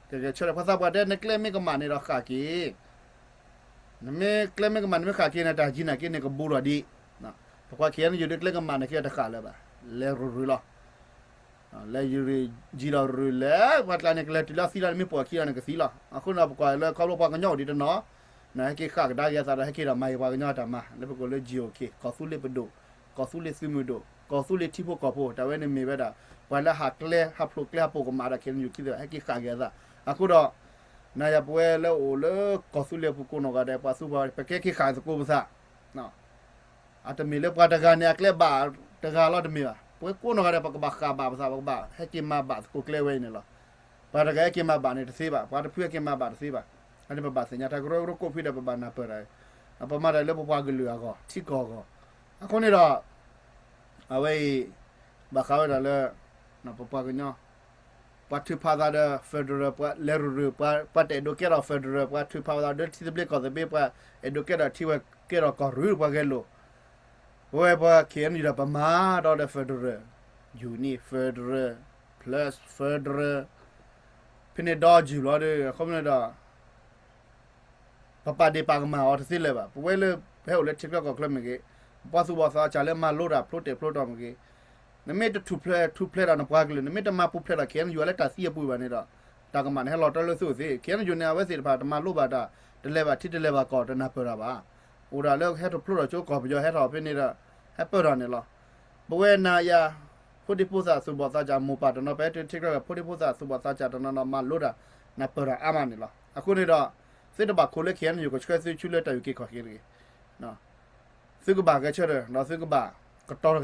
ကဲကဲဆၢဒီး ပှၤသးပှၢ်တဲ နကျဲမ့ၢ်ကမၣ်န့ၣ်ဒီးဃၣ်က့ၤ နမ့ၢ်ကျဲမ့ၢ်ကမၣ် နမ့ၢ်ဃၣ်က့ၤန့ၣ် တၢ်ယံၤနာ်က့န့ၣ် ကဘူးလီၤဒံး. ပကွၢ် K N U ဒ်ကျဲကမၣ်နာ်က့တဃၣ်လၢၤဘၣ်, လဲၤရူၤရူၤလီၤ. လဲၤယံၤလီၤရူၤလဲၤ ပှၤကျါန့ၣ် ကလဲၤတုၤလၢသံလီၤ နမ့ၢ်ပိာ်ခံလီၤန့ၣ်ကသံလီၤ. အဃိန့ၣ်ဒီး ပကွၢ်လၢခီဖျိပှၤကညီအိၣ်ဒံးတနီၤ ဟဲက့ၤဃၣ်ကဒါက့ၤအသးဒီး ဟဲက့ၤဒီးမၤက့ၤပှၤကညီအတၢ်မၤ လၢပကိးလၢ G O K ကီၢ်သူလ့ၤပဒိၣ်, ကီၢ်သူလ့ၤသုးမုၢ်ဒိၣ်, ကီၢ်သူလ့ၤထံဖိကီၢ်ဖိ တၢ်ဝဲန့ၣ်မ့ၢ်ဝဲဒၣ် ပှၤလၢဟးကျဲ ဟးဖျိးကျဲ ဟးပိာ်ကမၣ်ဒီး K N U ခံသ့ၣ် ဟဲက့ၤဃၣ်က့ၤအသး. အဃိဒီး နၤယၤပဝဲလၢအိၣ်လၢကီၢ်သူလ့ၤပူၤကိးနီၢ်ဂၤဒဲး ပှၤသူပှၤ ပကဲက့ၤဃၣ်သကိးပသး အတမ့ၢ်လၢပှၤတဂၤန့ၣ် အကျဲဘၣ်တဂၤလီၤတမ့ၢ်ဘၣ်. ပဝဲကိးနီၢ်ဂၤဒဲး ပကဘၣ်ဃၣ်ဘၣ်ပသး ပကဘၣ်ဟဲက့ၤမၤဘၣ်သကိးကျဲဝဲအံၤန့ၣ်လီၤ. ပှၤတဂၤဟဲက့ၤမၤဘၣ်န့ၣ်တသ့ဘၣ်, ပှၤတဖုဟဲက့ၤမၤဘၣ်တသ့ဘၣ်. အန့ၣ်ပဘၣ်သ့ၣ်ညါ တၢ်ကရၢကရိကိးဖုဒီး ပဘၣ်နၢ်ပၢၢ်တၢ်, ပမၤတၢ်လၢပပှၤကလုာ်အဂီၢ် ထံကီၢ်အဂီၢ်. အဃိန့ၣ်ဒီး အဝဲအံၤ ဘၣ်ဃးဝဲဒၣ်လၢ ပပှၤကညီ ပှၤထုးဖးသးဒီး federal ပှၤလဲၤရူၤရူၤ ပှၤတအဲၣ်ဒိးကဲထီၣ် federal ပှၤထုးဖးသးဒီးထံသဘျ့ကီၢ်သဘျ့ ပှၤအဲၣ်ဒိးကဲထီၣ်ထံဝဲကဲထီၣ်ကီၢ်ရူၤ ပှၤဂဲၤလိာ် ပဝဲပှၤ K N U ဒီးပမၤဒီး federal, unit, federal, plus federal ဖဲန့ၣ်ဒီးယုၢ်လီၤဒီး အဃိန့ၣ်ဒီး ပပာ်ဒ့ၣ်ပာ်ကမၣ်အီၤတသ့လၢၤဘၣ်. ပဝဲလၢ ပဟဲအိၣ်လၢထံချၢကီၢ်ချၢမ့ၢ်ဂ့ၤ, ပှၤသူၣ်ဘီၣ်သးစၢ်လၢမၤလိတၢ်ဖျိတဲာ်ဖျိတီၤမ့ၢ်ဂ့ၤ, နမ့ၢ်တထူၣ်ဖျဲးထူၣ်ဖျဲးဒီးနပှၤကလုာ်, နမ့ၢ်တမၤပူၤဖျဲးဒီး K N U လၢတၢ်သံအပူၤဘၣ်န့ၣ်ဒီး တၢ်ကမၣ်န့ၣ်ဟဲလီၤတၢ်လၢသုအိၣ်သ့. K N U န့ၣ် အဝဲသ့ၣ်တဖၣ်တမၤလိဘၣ်တၢ်, တလဲၤဘၣ်ထံတလဲၤဘၣ်ကီၢ် တနၢ်ပၢၢ်တၢ်ဘၣ်. အိၣ်ဒၣ်လၢဟဲတဖျိထီၣ်ကၠိကီၢ်ပယီၤဟဲထီၣ်ဖဲန့ၣ်ဒီး ဟဲပၢၢ်ထီၣ်န့ၣ်လီၤ. ပဝဲနၤယၤ ဖိဒံဖိသၣ် သူၣ်ဘီၣ်သးစၢ် မိၢ်ပၢ်တနီၤ ပထံချၢကီၢ် ဖိဒံဖိသၣ် သူၣ်ဘီၣ်သးစၢ်တနီၤနီၤ မၤလိတၢ် နၢ်ပၢၢ်တၢ်အါမးန့ၣ်လီၤ. အဃိန့ၣ်ဒီး သုတဘၣ်ခိးလၢ K N U ကဆှၢသုဆူလၢတၢ်အုၣ်က့ၤခီၣ်က့ၤတဂ့ၤ. သုကဘၣ်ဂဲၤဆၢထၢၣ် ဒီးသုကဘၣ်ကတီၤထီၣ်က့ၤ ကီၢ်သူ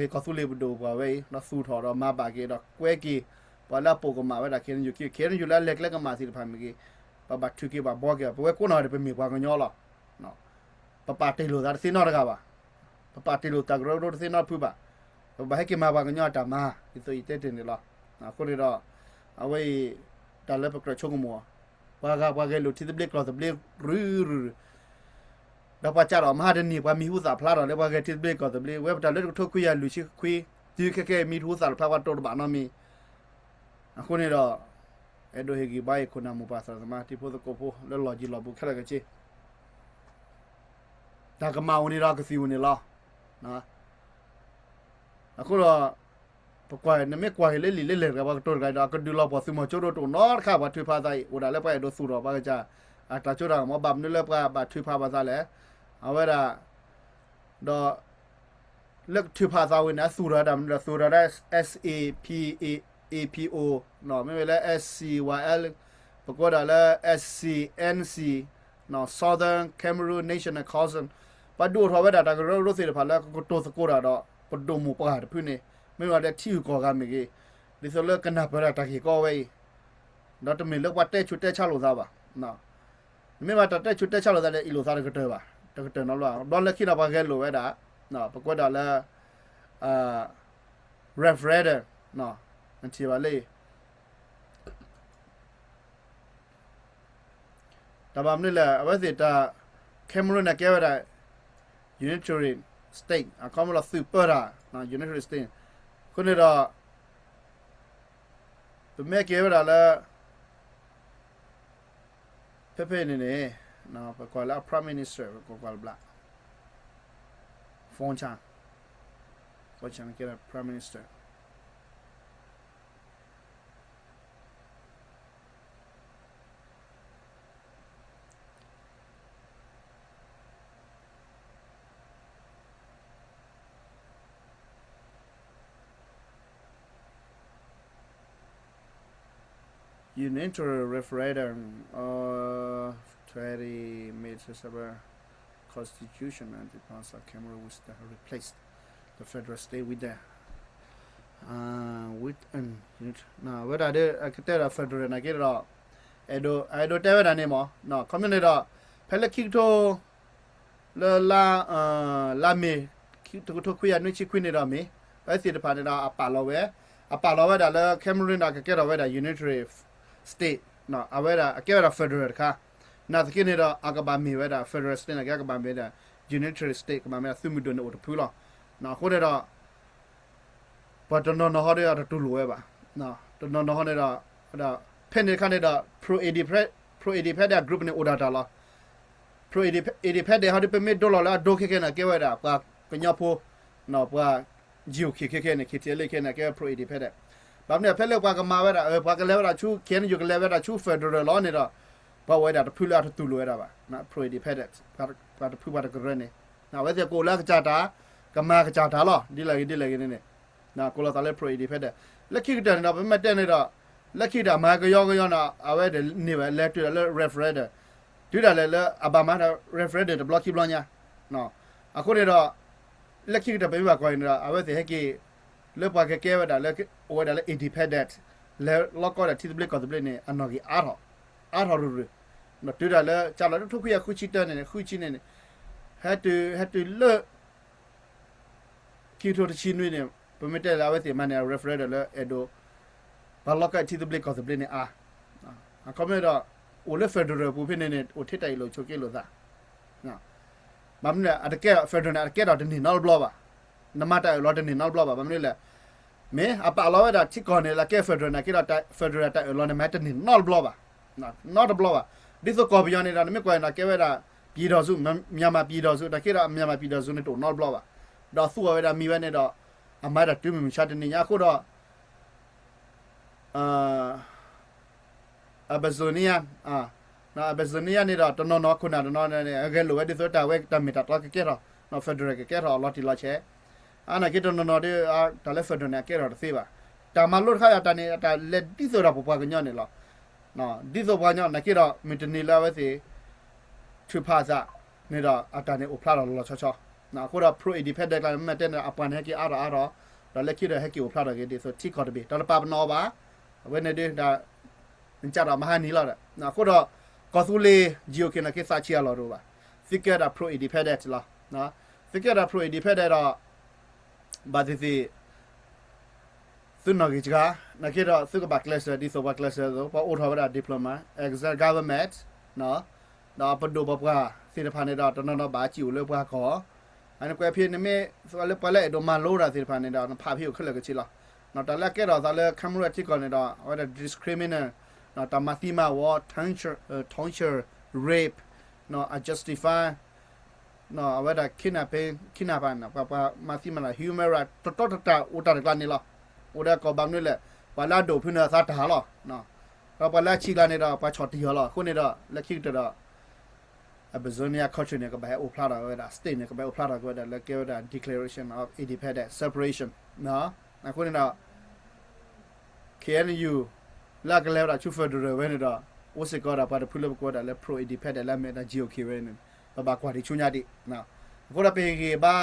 လ့ၤပဒိၣ်ပှၤဝဲအံၤ ဒီးသူၣ်ထီၣ်ဒီးမၤဘၣ်က့ၤ ဒီးကွဲက့ၤ ပှၤလၢအပိာ်ကမၣ်ဝဲဒၣ် K N U, K N U လၢအလဲၤကျဲကမၣ်သ့ၣ်တဖၣ်မ့ၢ်ဂ့ၤ, ပဘၣ်ထုးက့ၤဘၣ်ဘှီက့ၤ ပဝဲကိးနီၢ်ဂၤဒဲး ပမ့ၢ်ပှၤကညီလီၤ. ပပာ်တ့ၢ်လိာ်သးတသ့နီတဂၤဘၣ်. ပပာ်တ့ၢ်လိာ်တၢ်ကရၢကရိတသ့နီတဖုဘၣ်. ပဘၣ်ဟဲက့ၤမၤပှၤကညီအတၢ်မၤ ဒ်သိးယတဲတ့ၢ်န့ၣ်လီၤ. အဃိန့ၣ်ဒီး အဝဲအံၤ တၢ်လၢပကြၢးဆိကမိၣ်အီၤ, ပှၤဂၤပှၤဂဲၤလိာ်ထံသဘျ့ကီၢ်သဘျ့ရုၢ်ရုၢ် ဒီးပှၤစးထီၣ်မဟါတနံၤ ပှၤမံၤဟူသၣ်ဖျါထီၣ်လၢပှၤဂဲၤထံသဘျ့ကီၢ်သဘျ့ ဝဲပတၢ်လၢတကထိခွံကယၤလွံၢ်ဆံခွံ တုၤခဲကဲမံၤဟူသၣ်တဖျါ ပှၤတိၢ်တဘၣ်နီတမံၤ. အဃိန့ၣ်ဒီး အဲၣ်ဒိးဟ့ၣ်ဂံၢ်ဘါအံၤ ခိၣ်နၢ်မိၢ်ပၢ်သရၣ်သမါ တံၤဖိသကိးဖိလၢလီၢ်ယံၤလီၢ်ဘူးခဲလၢာ်ခဲဆ့ တၢ်ကမၣ်အိၣ်န့ၣ်ဒီးကသံၣ်အိၣ်န့ၣ်လီၤ. အဃိဒီး ပကွၢ် နမ့ၢ်ကွၢ်က့ၤလၢလံာ်လၢလဲၢ်တဂၤ ပှၤကတိၤတဂၤဒီး ကဒုးလီၤပှီၢ်သုးမီၤကၠိဒိၣ်တအိၣ်နီတခါ ပှၤထုးဖးသးအံၤ အိၣ်ဒၣ်လၢပှၤအဲၣ်ဒိးသူၣ်ထီၣ်ပှၤကစၢ် အတၢ်ကၠိတၢ်ကမီၤ ဘၣ်မနုၤလၢပှၤဘၣ်ထုးဖးပှၤသးလဲၣ်. အဝဲဒၣ် ဒီး လၢကထုးဖးသးဝံၤန့ၣ် အသူၣ်ထီၣ်တၢ်မနုၤဒီး သူၣ်ထီၣ်ဒၣ် S A P A P O မ့ၢ်ဝဲလၢ S C Y L ပကိးဒၣ်လၢ S C N C, Southern Cameroon National Council ပှၤဒုးအိၣ်ထီၣ်ဝဲဒၣ်တၢ်ကရၢကရိသ့ၣ်တဖၣ်လၢကကတိၤသကိးတၢ်ဒီး ပဒိၣ်မိၢ်ပှၢ်တဖုန့ၣ် မ့ၢ်ဝဲဒၣ်လၢထံဂုၤကီၢ်ဂၤမ့ၢ်ဂ့ၤ, ဒ်သိးလၢကနၢ်ပၢၢ်ဒၣ်တၢ်ဂ့ၢ်ကီဝဲအံၤ, ဒီးတမ့ၢ်လၢပှၤတဲဆူးတဲဆါလိာ်သးဘၣ်. မ့ၢ်ဘၣ်တၢ်တဲဆူးတဲဆါလိာ်သးဒီး အ့ၣ်လိာ်သးတကတၢၢ်ဘၣ်, တကတၢၢ်နီတဘျီဘၣ်. ဒီးလၢခံဒီးပှၤဂဲၤလိာ်ဝဲဒၣ်, ပကွဲးဒၣ်လၢ referendum, နထံၣ်ဘၣ်လၢ တၢ်ဘၣ်မနုၤလဲၣ်, အဝဲသ့ၣ်တၢ် Cameroon န့ၣ်ကဲဝဲဒၣ် unitary state, အခီပညီလီၤသုးပၢတၢ် unitary state. အဃိန့ၣ်ဒီး ပမ့ၢ်ကဲဝဲဒၣ်လၢ ဖဲဖဲန့ၣ်န့ၣ် ပကွၢ်လၢအ prime minister ပကွၢ်ကွၢ်လၢဘျး Faure Gnassingbe, Faure Gnassingbe ကဲဒၣ် prime minister. Unitary referendum of twenty May seven constitution and the parts of Cameroon which replaced the federal state with the, uh, with an unit. ဝဲဒၣ်ဒီး အကတဲဒီး federal နာ်က့ဒီး အဲၣ်ဒိးတဲဝဲဒၣ်န့ၣ်မး, ခီဖျိန့ၣ်ဒီး ဖဲလၢခံကထိ လၢ လါမ့ၤ တကထိခွံကယၤနွံဆံခွံန့ၣ်ဒီးမ့ၢ် အဝဲသ့ၣ်တဖၣ်န့ၣ်ဒီးအပာ်လီၤဝဲ, အပာ်လီၤဝဲဒၣ်လၢ Cameroon ဒီးကကဲထီၣ်ဝဲဒၣ် unitary state, အဝဲဒၣ်အကဲဝဲဒၣ် federal တခါ, နာ်သက့န့ၣ်ဒီး အကဘၣ်မ့ၢ်ဝဲဒၣ် federal state နာ်က့ကဘၣ်မ့ၢ်ဒၣ် unitary state ကဘၣ်မ့ၢ်ဒၣ်သုးမုၢ်ဒိၣ်န့ၣ်အိၣ်တဖုလီၤ. အဃိန့ၣ်ဒီး ပှၤတနီၤနီၤဟီဒီးတတူၢ်လိာ်ဝဲဘၣ်, တနီၤနီၤဟီန့ၣ်ဒီး ဖဲန့ၣ်တခါန့ၣ်ဒီး pro independent group န့ၣ်အိၣ်ဒၣ်တၢ်လီၤ. pro independent ဟီဒီး ပမ့ၢ်ဒိလီၤလၢအဒိခဲခဲန့ၣ် ကဲဝဲဒၣ် ပှၤကညီဖိ, ပှၤ GOK ခဲခဲန့ၣ် KTLA ခဲန့ၣ် ကဲဝဲ pro independent. ဘၣ်မနုၤ ဖဲလၢပှၤကမၤဝဲဒၣ် ပှၤကလဲၤဝဲဒၣ်ဆူ KNU ကလဲၤဝဲဒၣ်ဆူ federal လီၤန့ၣ်ဒီး ပှၤအိၣ်ဝဲဒၣ်တဖုလၢအတတူၢ်လိာ်ဝဲဒၣ်ဘၣ်, pro independent, ပှၤတဖုပှၤတကရၢန့ၣ် အဝဲသ့ၣ်ကအိၣ်လၢအကစၢ်တၢ်, ကမၤကစၢ်တၢ်လီၤ, ဒ်လဲၣ်ဂ့ၤဒ်လဲၣ်ဂ့ၤန့ၣ်န့ၣ် ကိးလီၤသးလၢ pro independent. လၢခံကတၢၢ်န့ၣ်ဒီး ပမ့ၢ်တဲန့ၣ်ဒီး လၢခံကတၢၢ်မၤကယီကယီန့ၣ် အဝဲဒၣ်န့ၢ်ဝဲလဲၤတုၤဒၣ်လၢ referendum, တုၤဒၣ်လဲာ်လၢအဘၣ်မၤ referendum တဘျီခံဘျီညါ. အဃိန့ၣ်ဒီး လၢခံကတၢၢ်ပမ့ၢ်ဘၣ်ကွၢ်အံၤန့ၣ်ဒီး အဝဲသ့ၣ်ဟဲက့ၤ လၢပှၤကကဲဝဲဒၣ်လၢ အိၣ်ဝဲဒၣ်လၢ independent, လဲၤလီၤကီဒၣ်ထံသဘျ့ကီၢ်သဘျ့န့ၣ် အနီၣ်ဂံၢ်အါထီၣ်, အါထီၣ်ရူၤရူၤ, တုၤဒၣ်လၢကၢ်လီၤလၢတကထိခွံကယၤဃုဆံတၢန့ၣ် ဃုဆံန့ၣ်န့ၣ် ဟဲတုၤ ဟဲတုၤလၢ ခံကထိတဆံနွံန့ၣ် ပမ့ၢ်တဲလၢအဝဲသ့ၣ်မၤန့ၢ် referendum လၢအဲၣ်ဒိး ပှၤလီၤကီထံသဘျ့ကီၢ်သဘျ့န့ၣ်အါ, အခီပညီဒီး အိၣ်လၢ federal ပူၤဖဲန့ၣ်န့ၣ် အိၣ်ထဲတၢ်အ့ၣ်လိာ်ဆိးက့လိာ်သး ဘၣ်မနုၤလဲၣ် အတကဲ federal န့ၣ် အတကဲထီၣ်တန့ၢ်နီတဘျီဘၣ်, နမၤတၢ်အၢၣ်လီၤတန့ၢ်နီတဘျီဘၣ်. ဘၣ်မနုၤလဲၣ်, မ့ၢ်အပာ်လီၤဝဲဒၣ်ထံကီၢ်န့ၣ် လၢကဲ federal န့ၣ် ကဲထီၣ် federal တၢ်အၢၣ်လီၤန့ၣ် မ့ၢ်တန့ၢ်နီတဘျီဘၣ်, နီတဘျီဘၣ်. ဒ်သိးကီၢ်ပယီၤန့ၣ်ဒီး နမ့ၢ်ကွၢ်န့ၣ်ဒီး ကဲဝဲဒၣ် ပြည်ထောင်စု မြန်မာပြည်ထောင်စု တၢ်ကဲထီၣ် မြန်မာပြည်ထောင်စု န့ၣ် တအိၣ်နီတဘျီဘၣ်. ဒီးသူအီၤဝဲဒၣ်မံၤဝဲန့ၣ်ဒီး အမၤတၢ်တုၤမုၢ်မဆါတနံၤညါအဃိဒီး Amazonia, Amazonia န့ၣ်ဒီး တနီၤနီၤခိၣ်နၢ်တနီၤန့ၣ် အဂဲၤလိာ်ဝဲဒ်သိးတၢ်ဝဲတၢ်မ့ၢ်တၢ်တီကကဲထီၣ်, federal ကကဲထီၣ်လီၤတံၢ်လီၤဆဲး, အနာ်က့တနီၤနီၤဒီး တၢ်လၢ federal န့ၣ် အကဲထီၣ်တသ့ဘၣ်. တၢ်မၤလိတခါအတၢ်န့ၣ် အတၢ်လဲၤဒ်သိးဒီးပပှၤကညီန့ၣ်လီၤ. ဒ်သိးပှၤကညီနာ်က့ဒီး မုၢ်တနံၤလၢအဝဲသ့ၣ် ထုးဖးအသးန့ၣ်ဒီး အတၢ်န့ၣ်အိၣ်ဖျါထီၣ်လီၤလီၤဆီဆီ, အဃိဒီး pro independent ကျါန့ၣ် မ့မ့ၢ်တဲန့ၣ် အပှၤန့ၣ်ဟဲက့ၤအါထီၣ်အါထီၣ်, ဒီးလၢခံဒီးဟဲက့ၤအိၣ်ဖျါထီၣ်က့ၤဒ်သိးထံကီၢ်တဘ့ၣ် ဒီးတပာ်ပနီၣ်အီၤဘၣ်. အဝဲန့ၣ်ဒ် နကးဒီးမဟါနံၤလီၤဒီး အဃိဒီး ကီၢ်သူလ့ၤ GOK နာ်က့သးဆံးအလီၢ်တအိၣ်ဘၣ်. သုကဲဒၣ် pro independent လီၤ. သုကဲဒၣ် pro independent ဒီး ဘၣ်သ့ၣ်သ့ၣ် သုနီၣ်ဂံၢ်စှၤ, နာ်က့ဒီး သုကဘၣ်ကျဲးစၢးဒ်သိးပှၤကျဲးစၢးအသိး, ပှၤအိၣ်ထီၣ်ဝဲဒၣ် diploma, executive government, ဒီးပဒိၣ်ပပှၢ်သ့ၣ်တဖၣ်န့ၣ်ဒီး တနီၤနီၤဘၣ်စံၣ်အိၣ်လၢပှၤကီၢ်, အန့ၣ်ကွဲးဖဲန့ၣ်မ့ၢ် လၢပှၤလၢအဲၣ်ဒိးမၤလိတၢ်သ့ၣ်တဖၣ်န့ၣ်ဒီး နဖးဖဲအိၣ်ခဲလၢာ်ကဆ့လီၤ. တၢ်လၢအကဲထီၣ်သးလၢ Cameroon ထံကီၢ်န့ၣ်ဒီး အဝဲဒၣ် discriminate, တၢ်မၤသံမၤဝီ, torture, rape, unjustify အဝဲဒၣ် kidnapping, kidnap ပှၤ ပှၤမၤသံမၤလၤ human right တတီတတၢ် အိၣ်တၢ်တကျါန့ၣ်လီၤ. အိၣ်ဒီးကီၢ်ဘၣ်မနုၤလဲၣ်, ပှၤလၢအဒိၣ်ဖုန့ၣ်အသးတၢ်လီၤ. ဒီးပှၤလၢအဆံးကျါန့ၣ်ဒီး ပှၤဆီၣ်တံၢ်အီၤလီၤ. အဃိန့ၣ်ဒီး လၢခံကတၢၢ်ဒီး Amazonia country န့ၣ် ကဘၣ်ဟဲအိၣ်ဖျါထီၣ်ဝဲဒၣ် state န့ၣ် ကဘၣ်ဟဲအိၣ်ဖျါထီၣ်က့ၤဝဲဒၣ်လၢကဲဝဲဒၣ် declaration of independence, separation. အဃိန့ၣ်ဒီး KNU လၢအကလဲၤဝဲဒၣ်ဆူ federal ဝဲန့ၣ်ဒီး အိၣ်စ့ၢ်ကီးဒၣ်ပှၤတဖုလၢပကိးဝဲဒၣ်လၢ pro independent လၢအမ့ၢ်ဒၣ် GOK ဝဲန့ၣ် ပဘၣ်ကွၢ်ဒံးဆူညါဒံး. အဃိဒီးပဟ့ၣ်ဂံၢ်ဘါ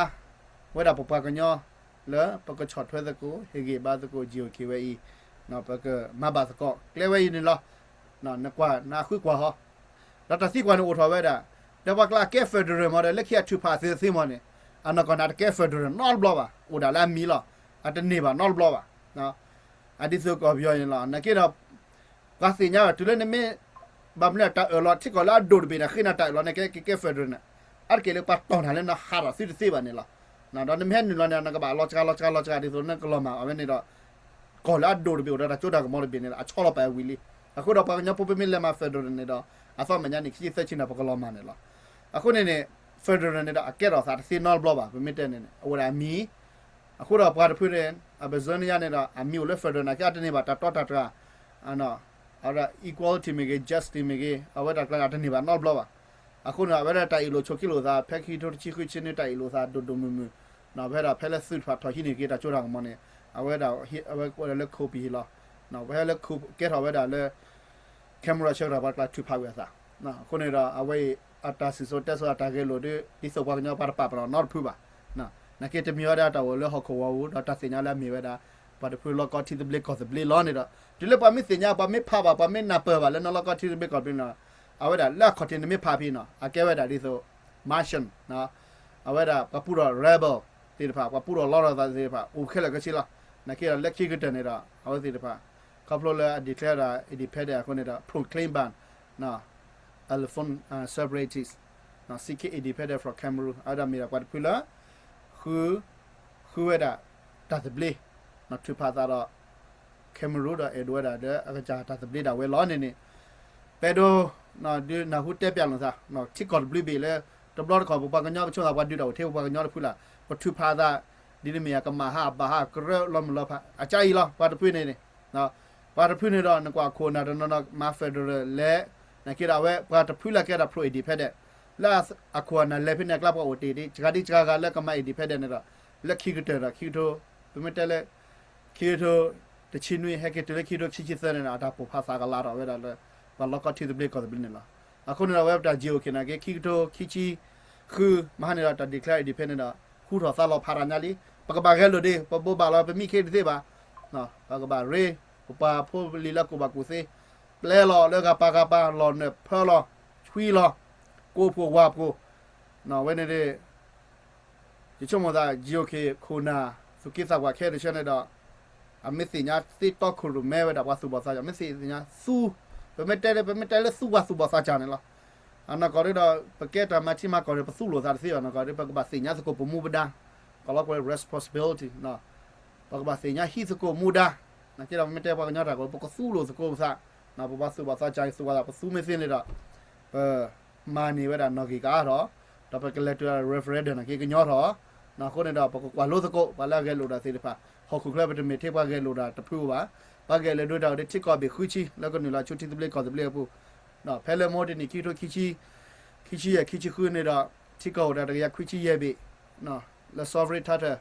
ဝဲဒၣ်ပပှၤကညီ လၢပကဆီၣ်ထွဲသကိး ဟ့ၣ်ဂံၢ်ဘါသကိး GOK ဝဲအံၤ ပကမၤဘၣ်သကိး ကျဲဝဲအံၤန့ၣ်လီၤ. နကွၢ် နဃုကွၢ်ဟီ ဒီးတၢ်သံကွၢ်န့ၣ်အိၣ်ထီၣ်ဝဲဒၣ် ဒီးပှၤကျါကဲ federal မ့ၢ်ဒီး လၢခံအထုးဖးသ့သ့မ့ၢ်န့ၣ် အနီၢ်ကီၢ်န့ၣ် အတကဲ federal နီတဘျီဘၣ်, အိၣ်ဒၣ်လၢအမံၤလီၤ. အတန့ၢ်ဘၣ်နီတဘျီဘၣ်. အဒ်သိးကီၢ်ပယီၤန့ၣ်လီၤ. နာ်က့ဒီး ပှၤသ့ၣ်ညါဘၣ် တုၤလၢနမ့ၢ် ဘၣ်မနုၤတၢ်အၢၣ်လီၤထံကီၢ်လၢအဒိၣ်တဘ့ၣ်န့ၣ် ဃ့နၤတၢ်အၢၣ်လီၤန့ၣ် ကဲ ကဲ federal န့ၣ် အါတက့ၢ်လၢပှၤတီၢ်နၤလၢနဟးထီၣ်သုတသ့ဘၣ်န့ၣ်လီၤ. ဒီးနမ့ၢ်ဟဲနုာ်လီၤန့ၣ် နကဘၣ်လီၤစှၤလီၤစှၤလီၤစှၤ ဒ်သိးနကလီၤမၢ်အဝဲန့ၣ်ဒီး ကီၢ်လၢအဒိၣ်တဘ့ၣ်အိၣ်ဒီးတၢ်စိတၢ်ကမီၤတဘ့ၣ်န့ၣ် အဆီလီၤပာ်ဝံၤလံ. အဃိဒီးပှၤကညီဖိပမ့ၢ်လဲၤမၤ federal န့ၣ်ဒီး အသီမဲာ်ညါန့ၣ် ခံဆံသၢဆံန့ၣ် ပကလီၤမၢ်န့ၣ်လီၤ. အဃိန့ၣ်န့ၣ် federal န့ၣ်ဒီး အကဲထီၣ်သးတသ့နီတဘျီဘၣ်. ပမ့ၢ်တဲန့ၣ်န့ၣ် အဝဲဒၣ်အမံၤ အဃိဒီးပှၤတဖုန့ၣ် Amazonia န့ၣ်ဒီး အမံၤအိၣ်လၢ federal နာ်က့ အတန့ၢ်ဘၣ်တၢ်တီတၢ်တြၢ် အဝဲဒၣ် equality မ့ၢ်ဂ့ၤ justice မ့ၢ်ဂ့ၤ အဝဲဒၣ်ကျါန့ၣ် အတန့ၢ်ဘၣ်နီတဘျီဘၣ်. အဃိန့ၣ် အဝဲဒၣ်တၢ်အ့ၣ်လိာ်ဆိးက့လိာ်သး ဖဲခံကထိတဆံဃုဆံန့ၣ် တၢ်အ့ၣ်လိာ်သးဒိၣ်ဒိၣ်မုၢ်မုၢ် ဖဲဒၣ်ဖဲလၢသုးတဖၣ်ထီၣ်ဟံးန့ၢ်က့ၤတၢ်စိတၢ်ကမီၤန့ၣ် အဝဲဒၣ် အဝဲကိးဝဲဒၣ်လၢ coup ပဟံးလီၤ. ပဟဲလၢ coup ကဲထီၣ်ဝဲဒၣ်လၢ Cameroon ဆၢကတီၢ်ပှၤကျါထုးဖးဝံၤအသး. အဃိန့ၣ်ဒီး အဝဲအံၤ အတၢ်စံၣ်စိၤတဲစိၤအတၢ်ဂဲၤလိာ်ဒီး ဒ်သိးပှၤကညီပှၤတပာ်ပနီၣ်နီတဖုဘၣ်. နာ်က့တမံၤဝဲဒၣ်တၢ်အိၣ်လၢဟီၣ်ခိၣ်ဝီၤပူၤ ဒီးတၢ်သ့ၣ်ညါလၢအမ့ၢ်ဝဲဒၣ် ပှၤတဖုလီၢ်ကီၢ်ထံသဘျ့ကီၢ်သဘျ့လီၤန့ၣ်ဒီး တုၤလၢပှၤမ့ၢ်သ့ၣ်ညါ ပှၤမ့ၢ်ဖးဘၣ် ပှၤမ့ၢ်နၢ်ပၢၢ်ဘၣ်လၢနီၢ်လီၢ်ကီၢ်ထံသဘျ့ကီၢ်သဘျ့န့ၣ်ဒီး အဝဲဒၣ်လၢအခီၣ်ထံးန့ၣ်မ့ၢ်ဖးဖဲနီၤ အကဲဝဲဒၣ်ဒ်သိး Martian အဝဲဒၣ်ပှၤပူထီၣ် rebel သ့ၣ်တဖၣ် ပှၤပူထီၣ်လီထီၣ်သးသ့ၣ်တဖၣ် အိၣ်ခဲလၢာ်ခဲဆ့လီၤ. နာ်က့ဒီးလၢခံကတၢၢ်န့ၣ်ဒီး အဝဲသ့ၣ်တဖၣ် ခီဖျိလၢအ declare ဒၣ် independent အဃိန့ၣ်ဒီး proclaim ဘၣ် elephant separatist seeking independence from Cameroon အဝဲဒၣ်မ့ၢ်ဒၣ်ပှၤတဖုလၢ ဃု ဃုဝဲဒၣ် တၢ်သဘျ့ ထုးဖးသးဒီး Cameroon ဒီးအဲၣ်ဒိးဝဲဒၣ်လၢအကစၢ်တၢ်သဘျ့ဒၣ်ဝဲလီၤန့ၣ်န့ၣ် ပအဲၣ်ဒိး ဒုးနၢ်ဟူတဲပၠးလိာ်သး ထံကီၢ်တဘျုးဘ့ၣ်လၢ တဘျီတခီၣ် ပပှၤကညီပဆိသး ပှၤဒုးတၢ်အိၣ်ထဲပပှၤကညီတဖုလၢ် ပထုးဖးသး ဒ်န့ၣ်မ့ၢ်အကမၣ်ဟးအဘၣ်ဟးကရၢလီၤမုၢ်လီၤဖး အကါအံၤလီၤ ပှၤတဖုန့ၣ်န့ၣ် ပှၤတဖုန့ၣ်ဒီး နကွၢ်ခိၣ်နၢ်တနီၤနီၤ မၤ federal လဲၣ် နာ်က့ဒီးအဝဲပှၤတဖုလၢကဲဒၣ် pro independent လၢအခိၣ်အနၢ်လဲၤဖဲန့ၣ်အကျါပှၤအိၣ်တ့ၢ်ဒ် စှၤဒ်စှၤဂၤလၢကမၤ independent န့ၣ်ဒီး လၢခံကတၢၢ်ဒီး ခံကထိ ပမ့ၢ်တဲလၢ ခံကထိတဆံနွံ ဟဲက့ၤတုၤလၢခံကထိခံဆံသၢန့ၣ်ဒီး အတၢ်ပိာ်ဖးသးကလၤထီၣ်ဝဲဒၣ်လၢ ပှၤလီၢ်ကီၢ်ထံသဘျ့ကီၢ်သဘျ့န့ၣ်လီၤ. အဃိန့ၣ်ဒီး အဝဲပတၢ် GOK နာ်က့ ခံကထိခံဆံဃု မဟါန့ၣ်ဒီး တၢ် declare independent ဒီး ဟူထီၣ်သါလီၤဖးတၢ်ညါလံ. ပကဘၣ်ဂဲၤလိာ်ဒ့ ပဘိးဘၣ်လီၤ ပမံခ့တသ့ဘၣ်. ပကဘၣ်ရ့ ပပှၤဖိပလံၤလၢကူၣ်ဘၣ်ကူၣ်သ့ ပျဲလီၤလၢဂၤပာ်ဂၤပာ် လီၤနၢ်ဖၢလီၤ ဆွံလီၤ ကိးဖှိၣ်ဝၢ်ဖှိၣ် ဝဲန့ၣ် ယဆိကမိၣ်သး GOK ခိၣ်နၢ် သူၣ်က့သးပှၢ်ခဲတဆၢန့ၣ်ဒီး အမ့ၢ်သ့ၣ်ညါသ့တီခိၣ်ရိၣ်မဲဝဲဒၣ်ပှၤသူၣ်ဘီၣ်သးစၢ် မ့ၢ်သ့ၣ်ညါသူ ပမ့ၢ်တဲလၢ ပမ့ၢ်တဲလၢသူပှၤသူၣ်ဘီၣ်သးစၢ်န့ၣ်လီၤ. အနီၢ်ကီၢ်ဒ်ဒီး ပကဲတၢ်မၤထံမၤကီၢ်န့ၣ် ပသူလိာ်သးတသ့ဘၣ် နီၢ်ကီၢ်ဒ် ပကဘၣ်သ့ၣ်ညါသကိးပမူပဒါ ကီၢ်လီၤကွဲ responsibility ပကဘၣ်သ့ၣ်ညါဟံးသကိးမူဒါ နာ်က့ဒီး ပမ့ၢ်တဲပှၤကညီတၢ်ကီၢ် ပကသူလိာ်သကိးပသး ပဘၣ်သူၣ်ဘီၣ်သးစၢ် သူၣ်ဘီၣ်သး ပသူမ့ၢ်သ့န့ၣ်ဒီး ပ မၤန့ၢ်ဝဲဒၣ်နီၣ်ဂံၢ်ကအါထီၣ်, ဒီးပကလဲၤတုၤ referendum နာ်က့ကညီထီၣ်, အဃိန့ၣ်ဒီး ပကကွၢ်လိသကိး ပှၤလၢအဂဲၤလိာ်တၢ်သ့ၣ်တဖၣ်, ဟီၣ်ခိၣ်ချၢပတမ့ၢ်ထဲပှၤဂဲၤလိာ်တၢ်တဖုဧိၤဘၣ်, ပှၤဂဲၤလိာ်ဒိတၢ်အိၣ်ဒီးထံကီၢ်ဘ့ၣ်ဃုဆံ လၢကနုာ်လီၤဆူထံသဘျ့ကီၢ်သဘျ့အပူၤ, ဖဲလၢမိၢ်တနံၣ်ခံကထိခံဆံ, ခံဆံယဲၢ်ခံဆံဃုန့ၣ်ဒီး ထံကီၢ်အိၣ်ဒီးတကယၤခွံဆံယဲၢ်ဘ့ၣ်, လၢ sovereign title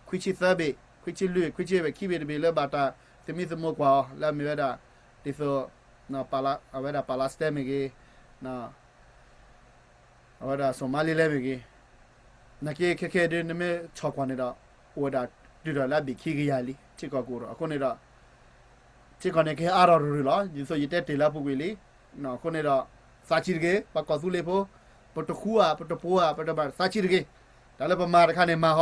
ခွံဆံသၢဘ့ၣ်, ခွံဆံလွံၢ်, ခွံဆံဘ့ၣ် ခံဘ့ၣ်တဘ့ၣ်လၢဘၣ်တၢ်သမံသမိးကွၢ်အီၤ လၢအမ့ၢ်ဝဲဒၣ် ဒ်သိး အဝဲဒၣ် Palestine မ့ၢ်ဂ့ၤ, အဝဲဒၣ် Somaliland မ့ၢ်ဂ့ၤ, နာ်က့ခဲခဲဒ်နမ့ၢ်ဆီၣ်ကွၢ်န့ၣ်ဒီး အိၣ်ဝဲဒၣ်တုၤထီၣ်လၢအဘ့ၣ်ခံကယၤလံ ထံကီၢ်ကအိၣ်ဒီး အဃိန့ၣ်ဒီး ထံကီၢ်န့ၣ်ကဟဲအါထီၣ်ရူၤရူၤလီၤ, ဒ်သိးယတဲတ့ၢ်လၢအပူၤကွံာ်လံ, အဃိန့ၣ်ဒီး သးဆံးတဂ့ၤ, ပှၤကီၢ်သူလ့ၤဖိ, ပတဃူဧါ, ပတဖိးဧါ, ပတမၤသးဆံးတဂ့ၤ, တၢ်လၢပမၤတခါန့ၣ်မၤဟ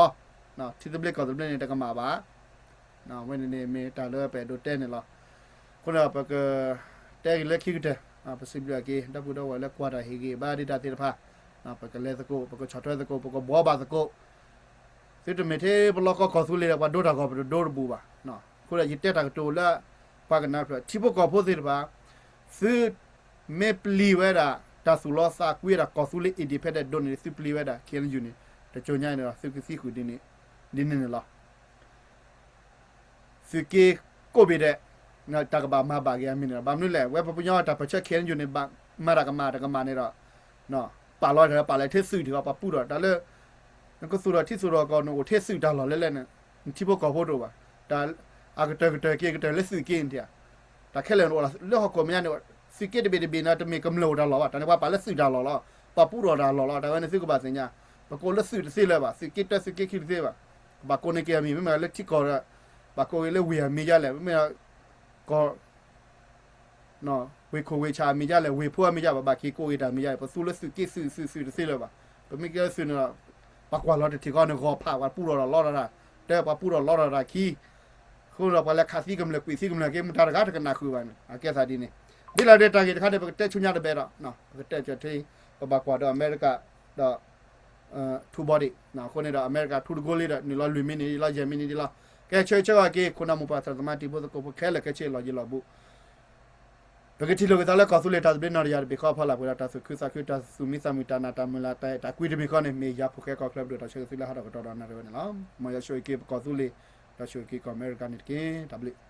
ီ, ထံသဘျ့ကီၢ်သဘျ့န့ၣ် တကမၣ်ဘၣ် အဝဲန့ၣ်န့ၣ်မ့ၢ်တၢ်လၢပအဲၣ်ဒိးတဲန့ၣ်လီၤ. အဃိန့ၣ်ဒီး ပကတဲက့ၤလၢခံကတၢၢ်, ပစံးဘျုးအက့ၤ ဒီပုၢ်ဒီဝဲၢ်လၢကွၢ်တၢ်ဟ့ၣ်ဂံၢ်ဘါဒံးတၢ်သ့ၣ်တဖၣ်, ပကလဲၤသကိး, ပကဆီၣ်ထွဲသကိး, ပကဘှီဘၣ်သကိး, သုတမ့ၢ်ထဲပလီၢ်ကီၢ်ကီၢ်သူလ့ၤဒီး ပှၤဒိတၢ်ဂီၤပတဒိတဘူၣ်ဘၣ်. အဃိဒီးယတဲတၢ်ကတိၤလၢ ပှၤကနၣ်ဖျၢၣ် ထံဖိကီၢ်ဖိသ့ၣ်တဖၣ်, သု မ့ၢ်ပျံၤဝဲဒၣ် တၢ်သူၣ်လီသးကွံဝဲဒၣ်ကီၢ်သူလ့ၤ independent ဒိၣ်န့ၣ် သုပျံၤဝဲဒၣ် KNU န့ၣ် တကၠိညါန့ၣ်ဒီး သုကသံဃုာ်ဒ်န့ၣ်န့ၣ်လီၤ. သုးက့ကိးဘ့ၣ်ဒဲး, တၢ်ကဘၣ်မၤဘၣ်က့ၤအမံၤန့ၣ်လီၤ. ဘၣ်မနုၤလဲၣ်, ဝဲပပှၤကညီတၢ်ပၢၢ်ဆၢ KNU န့ၣ် ဘၣ်မၤတၢ်ကမၣ်တကမၣ်န့ၣ်ဒီး ပာ်လီၤတၢ်ပာ်လၢထဲသုးဒံးဘၣ် ပှၤပူထီၣ်တၢ်လၢ နကသူၣ်ထီၣ်ထံသူၣ်ထီၣ်ကီၢ် နအိၣ်ထဲသုးတၢ်လီၢ်လဲၣ်လဲၣ်န့ၣ် နထံဖိကီၢ်ဖိတအိၣ်ဘၣ်. တၢ်အကတၢၢ်ကတၢၢ်က့ၤကတၢၢ်လၢသုးက့န့ၣ်ဧါ, တၢ်ခဲလၢာ်န့ၣ်အိၣ်လၢဟီၣ်ခိၣ်မဲာ်ညါန့ၣ် သုးက့တဘ့ၣ်တဘ့ၣ်န့ၣ် တမ့ၢ်ကမျၢၢ်အိၣ်တၢ်လီၢ်ဘၣ်. တၢ်န့ၣ်ပှၤပာ်လၢသုးတၢ်လီၢ်လီၤ, ပှၤပူထီၣ်တၢ်လီၢ်လီၤ. တၢ်ဝဲန့ၣ်သုကဘၣ်သ့ၣ်ညါ, ပကိးလၢသုးတသ့လၢၤဘၣ်, သုးက့တၢ သုးက့ခံတသ့ဘၣ်. ကဘၣ်ကိးန့ၢ်က့ၤအမံၤ, မ့မ့ၢ်လၢထံကီၢ်ဒီး ဘၣ်ကိးက့ၤလၢဝ့ၢ်အမံၤဒ်လဲၣ်, မ့မ့ၢ်ကီၢ် ဝ့ၢ်ခိၣ်ဝ့ၢ်ဆၣ်အမံၤဒ်လဲၣ်, ဝ့ၢ်ဖိအမံၤဒ်လဲၣ်, ပဘၣ်က့ၤကိးက့ၤတၢ်မံၤဒ်လဲၣ်, ပသူလၢသုးက့သုး သုးတသ့လၢၤဘၣ်. ပမ့ၢ်ကဲသုးန့ၣ်ဒီး ပှၤကွၢ်လီၤတထံၣ်ဃီန့ၣ် ဂီၤဖး ပှၤပူထီၣ်လီၤလီတၢ်, တဲပှၤပူထီၣ်လီတၢ်တၢ်ခံ, အဃိဒီးပှၤလဲၤခးသံကမျၢၢ် ကွံာ်သံကမျၢၢ်က့ၤ မတၤတဂၤတကနၣ်ဃုာ်ဘၣ်န့ၣ် အကဲသးဒ်န့ၣ်. ဒ်လဲၣ်ဒ်တၢ်ဂ့ၢ်တခါန့ၣ် ပကတဲဆူညါတဘျီဒီး ပကတဲကၢၤထံ ပဘၣ်ကွၢ်ဒီးအမဲရကၤ ဒီး ထူဘီဒံး, အဃိန့ၣ်ဒီး အမဲရကၤထူတကိလံဒီး နုာ်လီၤလွံၢ်မံးနံးဒ်လီၤ ယဲၢ်မံးနံးဒ်လီၤ. ကဲဆၢဂ့ၤဆၢဝါက့ၤ ခိၣ်နၢ်မိၢ်ပၢ်သရၣ်သမါတံၤဖိသကိးဖိခဲလၢာ်ခဲဆ့လီၤယံၤလီၤဘူး. ပကထံၣ်လိာ်က့ၤသးလၢကီၢ်သူလ့ၤတၢ်သဘျ့နီၢ်တယၢ်တဘ့ၣ်ဃီအဖီလာ် ပှဲၤဒီးတၢ်သူၣ်ခုသးခု တၢ်သူၣ်မံသးမုာ် တၢ်နာ်တၢ်မုၢ်လၢ် တၢ်အဲၣ်တၢ်ကွံတမံၤဃီန့ၣ် မ့ၢ်ယၤဖိၣ်ဃဲကီၢ်ချၢပဒိၣ်တၢ်ဆၢဂ့ၤသုလၢဟးထီၣ်ကတီၢ်ဒီးနၣ်ရံၣ်ဝဲန့ၣ်လီၤ. မ်ယွၤဆိၣ်ဂ့ၤက့ၤပကီၢ်သူလ့ၤ ဒီးဆိၣ်ဂ့ၤက့ၤကီၢ်အမဲရကၤန့ၣ်တက့ၢ်. တၢ်ဘျုး